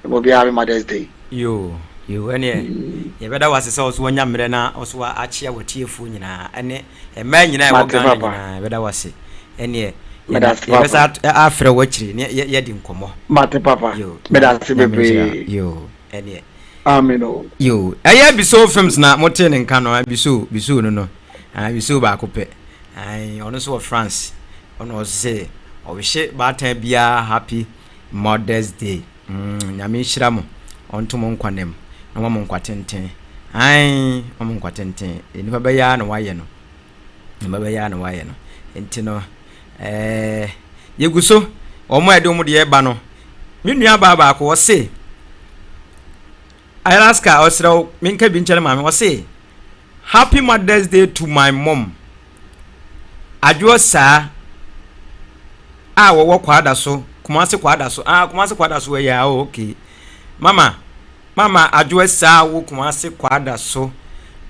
obi a happy Mother's Day. Yo, yo, ɛneɛ yɛbɛda wo ase sɛ ɔso wanya mmerɛ na ɔso akyea w'atiefoɔ nyinaa ɛne mmaa nyinaa ɛwɔ Ghana nyinaa yɛbɛda wo ase ɛneɛ yɛbɛsa afrɛ wo akyiri ne yɛdi nkɔmmɔ. Mate papa, meda ase bebree. Yo, ɛneɛ. Amen o. Yoo ɛyɛ Bisoo films na mo tee ne nka no Bisoo Bisoo no no ah Bisoo baako pɛ ayi ɔno nso wɔ France ɔno ɔse ɔwehye baatan biara happy Mother's Day mm nyame nhyira mo ɔnto mo nkwa nam na ɔma mo nkwa tenten ayi ɔmo nkwa tenten nipa bɛyɛ a na wayɛ no nipa bɛyɛ a na wayɛ no nti no ɛɛ yɛgu so wɔn a ɛde wɔn deɛ ɛba no me nua baa baako ɔse Alaska ɔsrɛ wo menka bi nkyɛn maame ɔse happy mother's day to my mom adwoɔ saa a wɔwɔ kwada so kumase kwada so ah kumase kwada so ɛyɛ ah okay mama mama adwoɔ saa wo kumase kwada so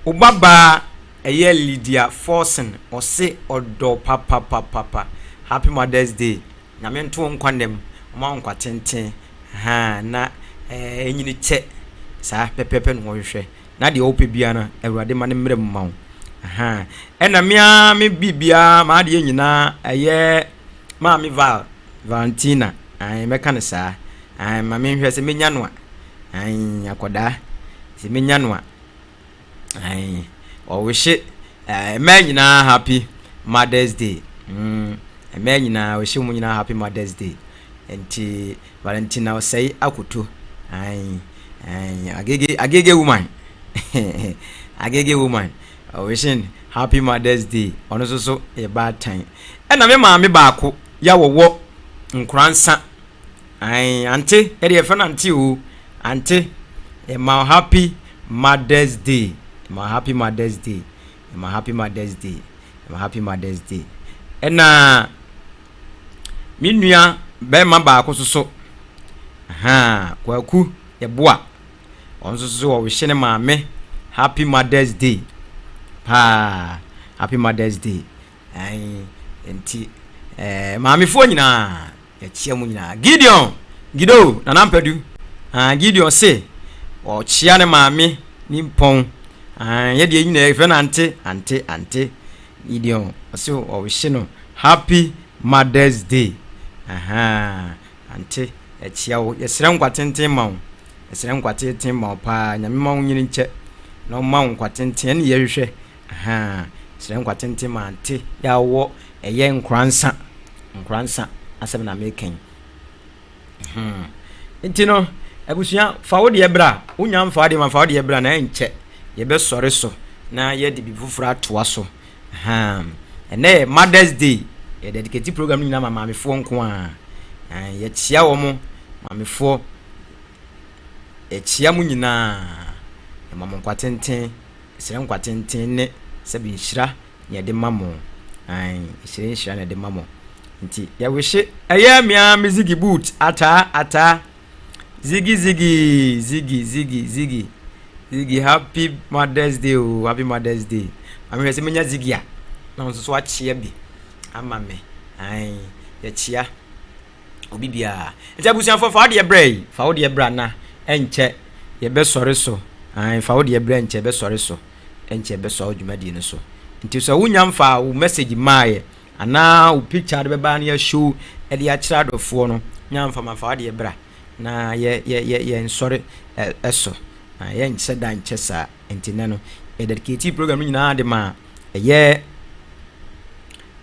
wo babaa Ɛyɛ Lydia Forson ɔse ɔdɔ papapapapa happy mother's day nyame nto wo nkwa nna mu ɔma wo nkwa tenten ahaa na ɛnyini kyɛ saa pɛpɛpɛ na wɔhwehwɛ na deɛ wopɛ biara no awurade ma no mmerɛ mu ma wo. Ahaa. Ɛna me ara me biribiara, m'adeɛ nyinaa ɛyɛ Maame Val, Valentina. Ae, mɛka no saa. Ae, ma menhwɛ sɛ mɛnya no a. Ae, akɔdaa. Sɛ mɛnya no a. Ae, ɔwehye eh, mmaa nyinaa happy Mother's Day. Mm, mmaa nyinaa, ɔwehye wɔn nyinaa happy Mother's Day. Nti, Valentina Osei Akoto. Ae, ae, agege, agege woman. Agege woman. Ɔwehye happy Mother's Day. Ɔno nso so yɛ baatan. Ɛna me maame baako ya wɔwɔ Nkoransa. Ae, ante, yɛde yɛfrɛ no ante o. Ante, yɛma wo happy Mother's Day. Yɛma wo happy Mother's Day. Yɛma happy Mother's Day. Yɛma happy Mother's Day. Ɛna me nua bɛrima baako nso so, ahaa, Kwaku Yeboah. Ɔno nso so wɔwehye ne maame happy Mother's Day. Paa, happy Mother's Day. Ae, nti, eh, maamefoɔ nyinaa, yɛkyea mu nyinaa. Gideon, Gido, Nana Mpadu, ah, Gideon se, ɔkyea ne maame ne mpɔn. Ah, yɛ deɛ nyinaa yɛfrɛ no ante, ante, ante. Gideon, ɔse ɔwehye no happy Mother's Day. Aha, ante, yɛkyea wo. Yɛsrɛ nkwa tenten ma wo. Yɛsrɛ nkwa tenten ma wo paa. Nyame ma wo nyini nkyɛ na ɔma wo nkwa tenten. Ɛne yɛhwehwɛ. Ahaa, srɛ nkwa tenten ma ante yɛ a wowɔ ɛyɛ nkoransa, nkoransa asɛm na meka yi. Hmm. Nti no, abusua, fa wo deɛ bra, wonya mfa wo deɛ ma fa wo deɛ bra na ɛnkyɛ yɛbɛsɔre so na yɛde biribi foforɔ atoa so. Ahaa. Ɛnɛ yɛ Mother's Day, yɛ dedicate program no nyinaa ma maamefoɔ nko ara. Yɛkyea wɔn, maamefoɔ, yɛkyea mo nyinaa, yɛma mo nkwa tenten. Mesrɛ nkwa tenten ne sɛbi nhyira na yɛde ma mo. Ae, nhyira nhyira na yɛde ma mo. Nti yɛwehye. Ɛyɛ me ara me ziggy boot, ataa, ataa. Ziggy, ziggy, ziggy, ziggy, ziggy. Ziggy, happy Mother's Day o, happy Mother's Day. Maame hwɛ sɛ menya ziggy a, na ɔno nso so akyea bi ama me. Ae, yɛkyea. obi biara. Nti abusuafoɔ fa wo deɛ brɛ yi, fa wo deɛ bra na ɛnkyɛ yɛbɛsɔre so. Ae, fa wo deɛ brɛ nkyɛ yɛbɛsɔre so, ɛnkyɛ yɛbɛsɔ wo dwumadie no so. Nti sɛ wonya mfa wo message maaeɛ anaa wo picture de bɛba na yɛashow de akyerɛ adɔfoɔ no, nya mfa ma fa wo deɛ bra na yɛ yɛ yɛ yɛnsɔre ɛso. Na yɛnkyɛ da nkyɛ saa. Nti nɛ no yɛ dedicate program no nyinaa de ma ɛyɛ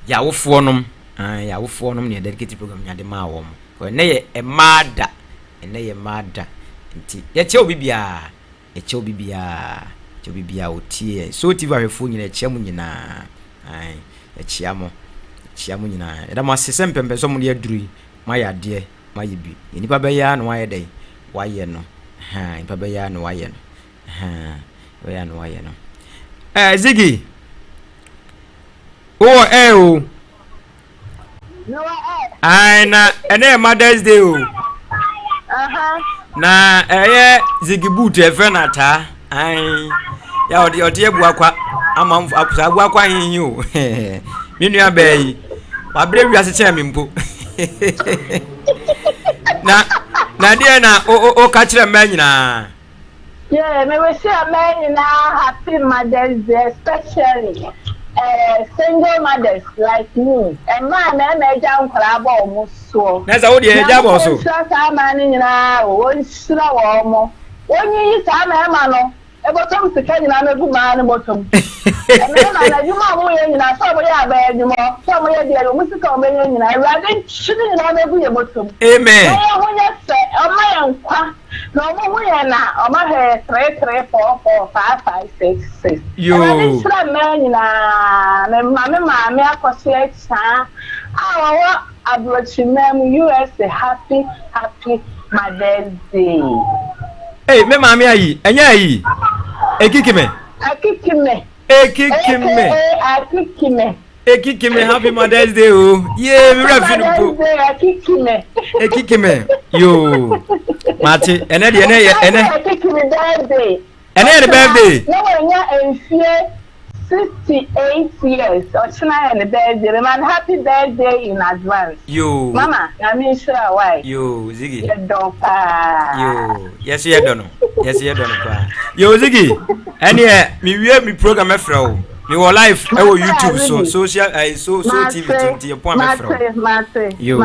Yɛawofoɔ nom, aah yɛawofoɔ nom na yɛ dedicate program nyinaa de maa wɔn. Kɔ ɛnɛ yɛ mmaa da, ɛnɛ yɛ mmaa da. Nti yɛkyɛ obi biara, yɛkyɛ obi biara, yɛkyɛ obi biara otie yɛn. So TV ahwɛfoɔ nyinaa yɛkyia mo nyinaa, aah yɛkyia mo, yɛkyia mo nyinaa. Yɛda mo ase sɛ mpɛmpɛ sɛ mo de aduru yi, mo ayɛ adeɛ, mo ayɛ bi. Deɛ nipa bɛyɛ ara na wayɛ dɛn, wayɛ no, ahaa nipa bɛyɛ ara na wayɛ no, ahaa bɛyɛ ara na wayɛ no. Ɛɛ Ziggy. Wowɔ air o. Mewɔ air. Ae na ɛnɛ yɛ Mother's Day o. Na ɛyɛ Ziggy Boot ɛfrɛ no ataa. Ae ya ɔde ɔde abuakwa ama saa abuakwa hehe o. Me nua bɛɛ yi wabrɛ wiase kyɛn me mpo. Na na deɛ na o o o ka kyerɛ mmaa nyinaa. Yeah, me wish mmaa nyinaa happy Mother's Day especially eh, single mothers like me. Mmaa a mmarima agya nkwadaa abɔ wɔn soɔ. Na sɛ wo deɛ agya bɔ so. Nyankopɔn nhyira saa mmaa no nyinaa o, wɔnhyira wɔn. Wɔnyiyi saa mmarima no bɔtɔm sika nyinaa mɛgu mmaa no bɔtɔm. Mmarima no adwuma a wɔyɛ nyinaa sɛ wɔyɛ abɛn adwuma sɛ wɔyɛ deɛ wɔn sika a wɔbɛnya nyinaa Awurade ntwe ne nyinaa mɛgu yɛn bɔtɔm. Amen. Na yɛn ho nyɛ fɛ, ɔma yɛn nkwa. Na ɔmo hu yɛn na ɔmo ahwɛ yɛ three three four four five five six six. Yoo. Awurade nhyira mmaa nyinaa. Me ma me maame akɔso akyaa a ɔwɔ abrɔkyiriman mu USA happy happy mother's day. Ei me maame ayi ɛnyɛ ayi ekiki me. Akiki me. Ekiki me. Aka akiki me. Ekiki me happy mother's day o. Yee mi wura fi no mpo. Ekiki me. Ekiki me yoo. Mate ɛnɛ deɛ ɛnɛ yɛ ɛnɛ. Ekiki me birthday. Ɛnɛ yɛ ne birthday. Na wanya mfie 68 years. Ɔkyena yɛ ne birthday. Mema no happy birthday in advance. Yoo. Mama, nyame nhyira wo. Yoo, Ziggy. Yɛdɔ paa. Yoo, yɛso yɛdɔ no. Yɛso yɛdɔ no paa. Yoo, Ziggy. Ɛneɛ, mewie me program ɛfrɛ wo. Mewɔ live ɛwɔ YouTube so, social ɛɛ so so TV to nti yɛ pɔn a mɛfrɛ wo. Mate, Yo,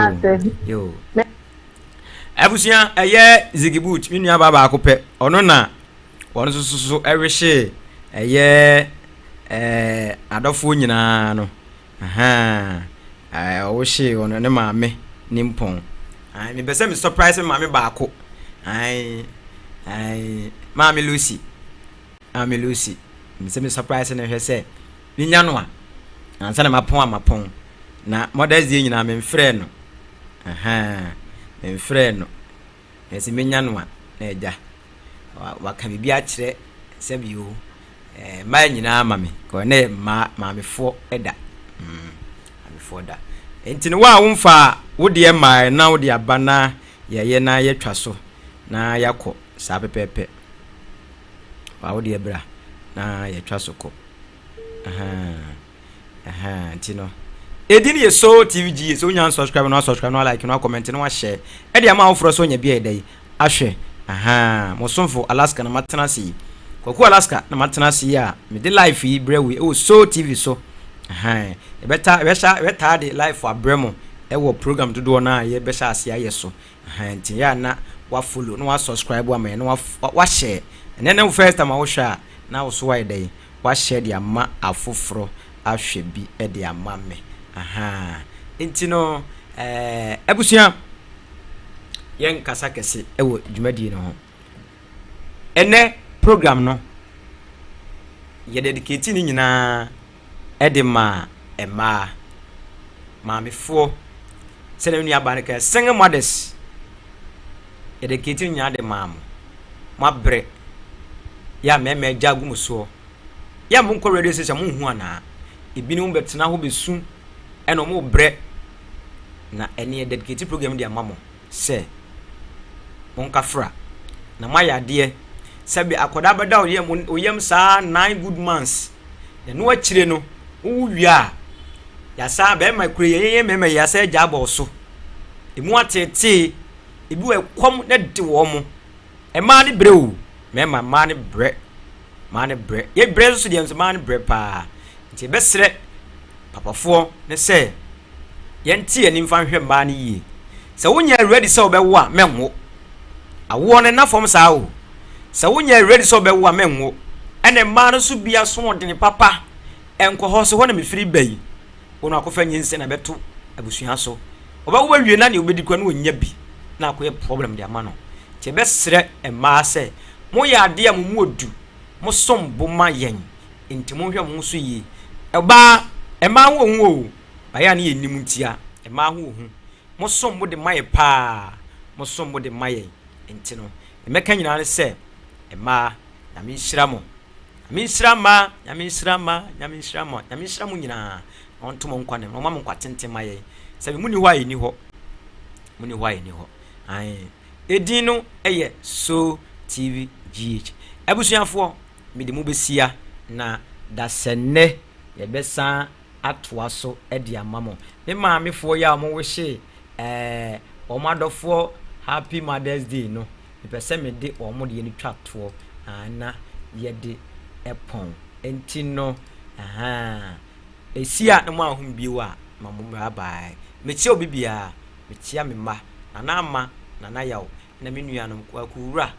yo. Abusua ɛyɛ Ziggy Boot, me nua baa baako pɛ, ɔno na wɔn nso so so ɛrehyee ɛyɛ ɛɛ adɔfoɔ nyinaa no. Ahaa, ɛɛ ɔwohyee ɔno ne maame ne mpɔn. Ae, mepɛ sɛ me surprise me maame baako. Ae, ae, maame Lucy. Maame Lucy, mepɛ sɛ me surprise no hwɛ sɛ menya no a, ansa na mapɔn a mapɔn. Na Mother's Day nyinaa memfrɛɛ no. Ahaa, memfrɛɛ no. Na sɛ menya no a, na agya waka biribi akyerɛ sɛ bio eh, mmaa nyinaa ma me kɔ ne mmaa maamefoɔ da mm, maamefoɔ da nti no wo a womfa wo deɛ mmaa na wode aba na yɛyɛ na yɛtwa so na yɛakɔ saa pɛpɛɛpɛ wa wo deɛ bra na yɛtwa so kɔ. Ahaa. Ahaa, nti no. Edin yɛ Soul TV GA. Sɛ wonya unsubscribe no asubscribe no like no comment no wahyɛ. Ɛde ama afoforɔ sɛ ɔnya bi a ɛda yi ahwɛ. Ahaa, mo somfo Alaska na matena ase yi. Kwaku Alaska na matena ase yi a mede life yi brɛ wo yi ɛwɔ Soul TV so. Ahaa, yɛbɛta yɛbɛhyɛ yɛbɛtaa de life abrɛ mo ɛwɔ program dodoɔ no a yɛbɛhyɛ ase ayɛ so. Ahaa, nti yɛ a na wa follow na wa subscribe ama yɛn na wa wa share. Ɛnɛ ne wo first time a wohwɛ a na wo so wayɛ dɛn? Wahyɛ de ama afoforɔ ahwɛ bi de ama me. Ahaa. Nti no, ɛɛ, abusua, yɛnkasa kɛse wɔ dwumadie no ho. Ɛnɛ program no, yɛ dedicate ne nyinaa de maa mmaa, maamefoɔ, sɛdeɛ me nuabaa no kae, single mothers, yɛ dedicate ne nyinaa de maa mo. Moabrɛ, yɛ a mmarima agya agu mo soɔ, yɛ a monkɔ radio station monhu anaa? Ebinom bɛtena hɔ bɛsu ɛna wɔn brɛ na ɛne yɛ dedicate program de ama mo sɛ monkafra na moayɛ adeɛ sɛbi akwadaa bɛda wo yam saa nine good months. Ɛno akyire no, wowo wie a, yɛasa bɛrima kure yɛn yɛn mmarima yi yɛasa agya abɔ so. Emu ateetee, ebi wɔ ɛkɔm na de wɔn mo. Mmaa no brɛ o, mmarima mmaa no brɛ, mmaa no brɛ. Yɛ brɛ nso deɛ nso mmaa no brɛ paa. Nti yɛbɛsrɛ papafoɔ ne sɛ yɛnte yɛn ani mfa nhwɛ mmaa no yie. Sɛ wonyɛ ready sɛ wobɛwo a, mɛnwo. Awoɔ no nna fam saa o. Sɛ wonyɛ ready sɛ wobɛwo a, mɛnwo. Ɛna mmaa no nso bi asoɔdene papa. Ɛnkɔ hɔ so, hɔ na mefiri ba yi. Wo no akɔfa nyinsɛn na ɛbɛto abusua so. Ɔbɛwo awie na deɛ ɔbɛdi koraa no ɔnnya bi na akɔyɛ problem de ama no. Nti yɛbɛsrɛ mmaa sɛ, moyɛ adeɛ a mo mu ɔdu, mosom bo ma yɛn. Nti monhwɛ mo ho so yie. Ɔbaa, mmaa ho ɔhu o, bayɛ a ne yɛnnim ntia, mmaa ho ɔhu. Mosom bo de ma yɛ paa, mosom bo de ma yɛn. Nti no, deɛ mɛka nyinaa ne sɛ, mmaa, Nyame nhyira mo. Nyame nhyira mmaa, Nyame nhyira mmaa, Nyame nhyira mo, Nyame nhyira mo nyinaa. Na ɔnto mo nkwa nna mu, na ɔma mo nkwa tenten ma yɛn. Sɛbi mo nni hɔ a yɛnni hɔ. Mo nni hɔ a yɛnni hɔ. Ae. Edin no yɛ So TV GH. Abusuafoɔ, mede mo bɛsia na dasɛnnɛ yɛbɛsan atoa so de ama mo. Me maamefoɔ yi a wɔn wishee ɛɛ wɔn adɔfoɔ happy mother's day no, mepɛ sɛ mede wɔn deɛ no twa toɔ na yɛde pɔn. Nti no, ahaa, ɛsi a na mo ahom bio a, ma mo bye bye. Mekyia obi biara, mekyia me mma, Nana Ama, Nana Yaw, na me nuanom Kwaku Wura,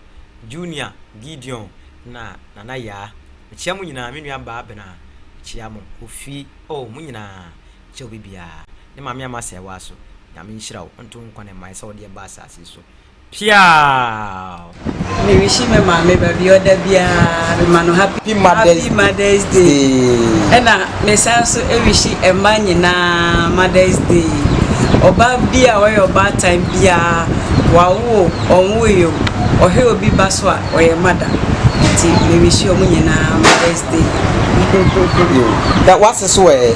Junior, Gideon na Nana Yaa. Mekyia mo nyinaa, me nua baa Bena, mekyia mo, Kofi, oh mo nyinaa, mekyia obi biara. Ne Maame Ama Sɛɛwaa so, Nyame nhyira wo, ɔnto wo nkwa na mmaeɛ sɛ wode ɛba asase yi so. Piaaww! Me wishi me maame baabi ɔda biara me ma no happy happy mother's day ɛna me san so wishi ɛma nyinaa mother's day ɔbaa bi a ɔyɛ ɔbaatan biara wawo o ɔnwoe o ɔhwɛ obi ba so a ɔyɛ mother nti me wishi ɔmo nyinaa mother's day. Yo, na w'ase so ɛ?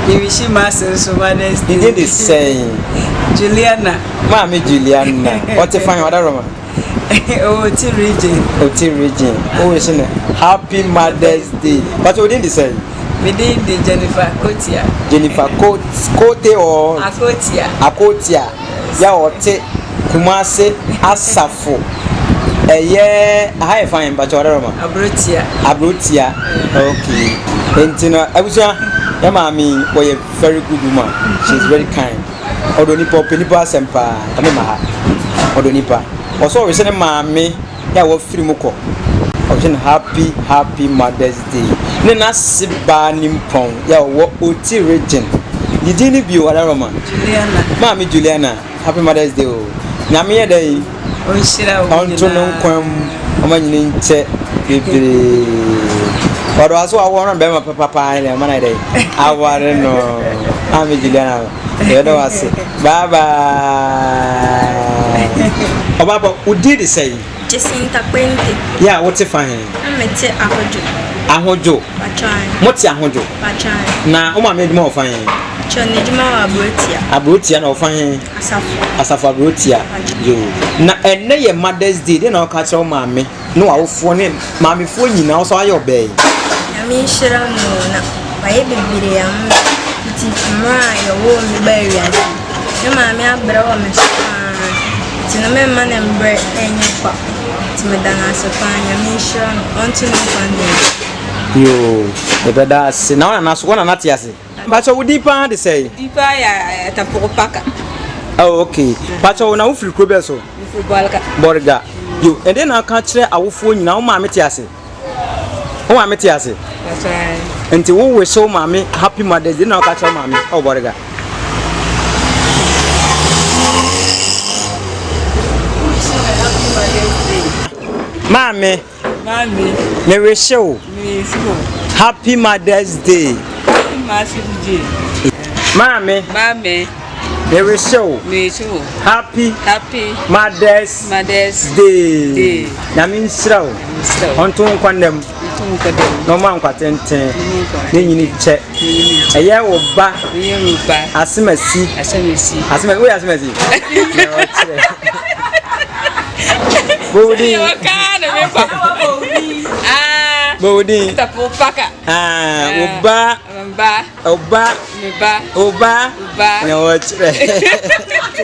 Me wishi m'ase nso mother's day. Ne din de sɛn? Juliana. Maame Juliana, ɔte fan ɔdaroma? Oti region. Oti region. O wish no happy mother's day. But o din de sɛn? Me din de Jennifer Kotia. Jennifer Kote or? Akotia. Akotia. Ya ɔte Kumase Asafo. Ɛyɛ aha yɛ fan mpakyɛ ɔdaroma? Abrotia. Abrotia. Okay. Nti no abusua yɛ maame yi ɔyɛ very good woman she is very kind ɔdɔ nipa ɔpɛ nipa asɛm paa nka me ma ha ɔdɔ nipa ɔsɛ ɔhwɛ ne maame yɛ a wafiri mu kɔ ɔhwɛ no happy happy mother's day ne n'ase baa nimpɔn yɛ a ɔwɔ Oti region ne din ne bio adaroma Juliana maame Juliana. Happy mother's day o. Nyame yɛ dɛn? Ɔnhyira wo Ɔnto no nkwa mu. Ɔma nyini nkyɛ bebree. Ɔdɔ aso awɔ no bɛrima papa paa ne ɔma no yɛ dɛn? Aware no. Maame Juliana yɛda wo ase. Bye bye. Ɔbaapa wo din de sɛn? Jacinta Kpente. Yɛ a wote fa he? Na mete Ahodwo. Ahodwo? Patran. Mote Ahodwo? Patran. Na wo maame adwuma wɔ fa he? Kyɛ n'adwuma wɔ Aburotia. Aburotia na ɔfa he? Asafo. Asafo Aburotia. Yoo. Na ɛnnɛ yɛ Mother's Day, deɛ na woka kyerɛ wo maame ne w'awofoɔ ne maamefoɔ nyinaa, wo nso ayɛ ɔbaa yi? Nyame nhyira no o, na wayɛ bebree ama me fiti mmerɛ a yɛwoo me baa wiase yi. Me maame abrɛ wɔ me so paa nti no memma ne mbrɛ nyɛ kwa nti meda no ase paa Nyame nhyira no ɔnto ne nkwa nna mu. Yoo yɛbɛda ase na wo nana so wo nana te ase? Mpakyɛw wo din paa de sɛn? Din paa yɛ Atapoko Paka. Oh okay. Mpakyɛw na wo firi kuro bɛn so? Me firi Bɔrga. Bɔrga. Yo, ɛdeɛ na aka kyerɛ awofoɔ nyinaa wo maame te ase? Wo maame te ase? Nti wo wish wo maame happy mother's day na ɔka kyerɛ wo maame ɛwɔ Bɔrga. Maame. Maame. Me wish wo. Me wish wo. Happy mother's day. Happy mother's day. Maame. Maame. Me wish wo. Me wish wo. Happy. Happy. Mother's. Mother's Day. Day. Nyame nhyira wo. Ɔnto wo nkwa nna mu. Na ɔma nkwa tenten. Ne nyini kyɛ. Ɛyɛ wo ba. Ɛyɛ wo ba. Asemasi. Asemasi. Asemasi. Woyɛ asemasi. Na ɔkyerɛ. Bowodin. Bowodin. Ah, wo ba. Oba. Oba.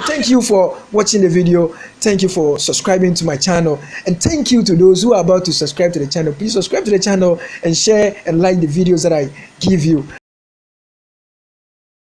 Thank you for watching the video. Thank you for subscribing to my channel. And thank you to those who are about to subscribe to the channel. Please subscribe to the channel and share and like the videos that I give you.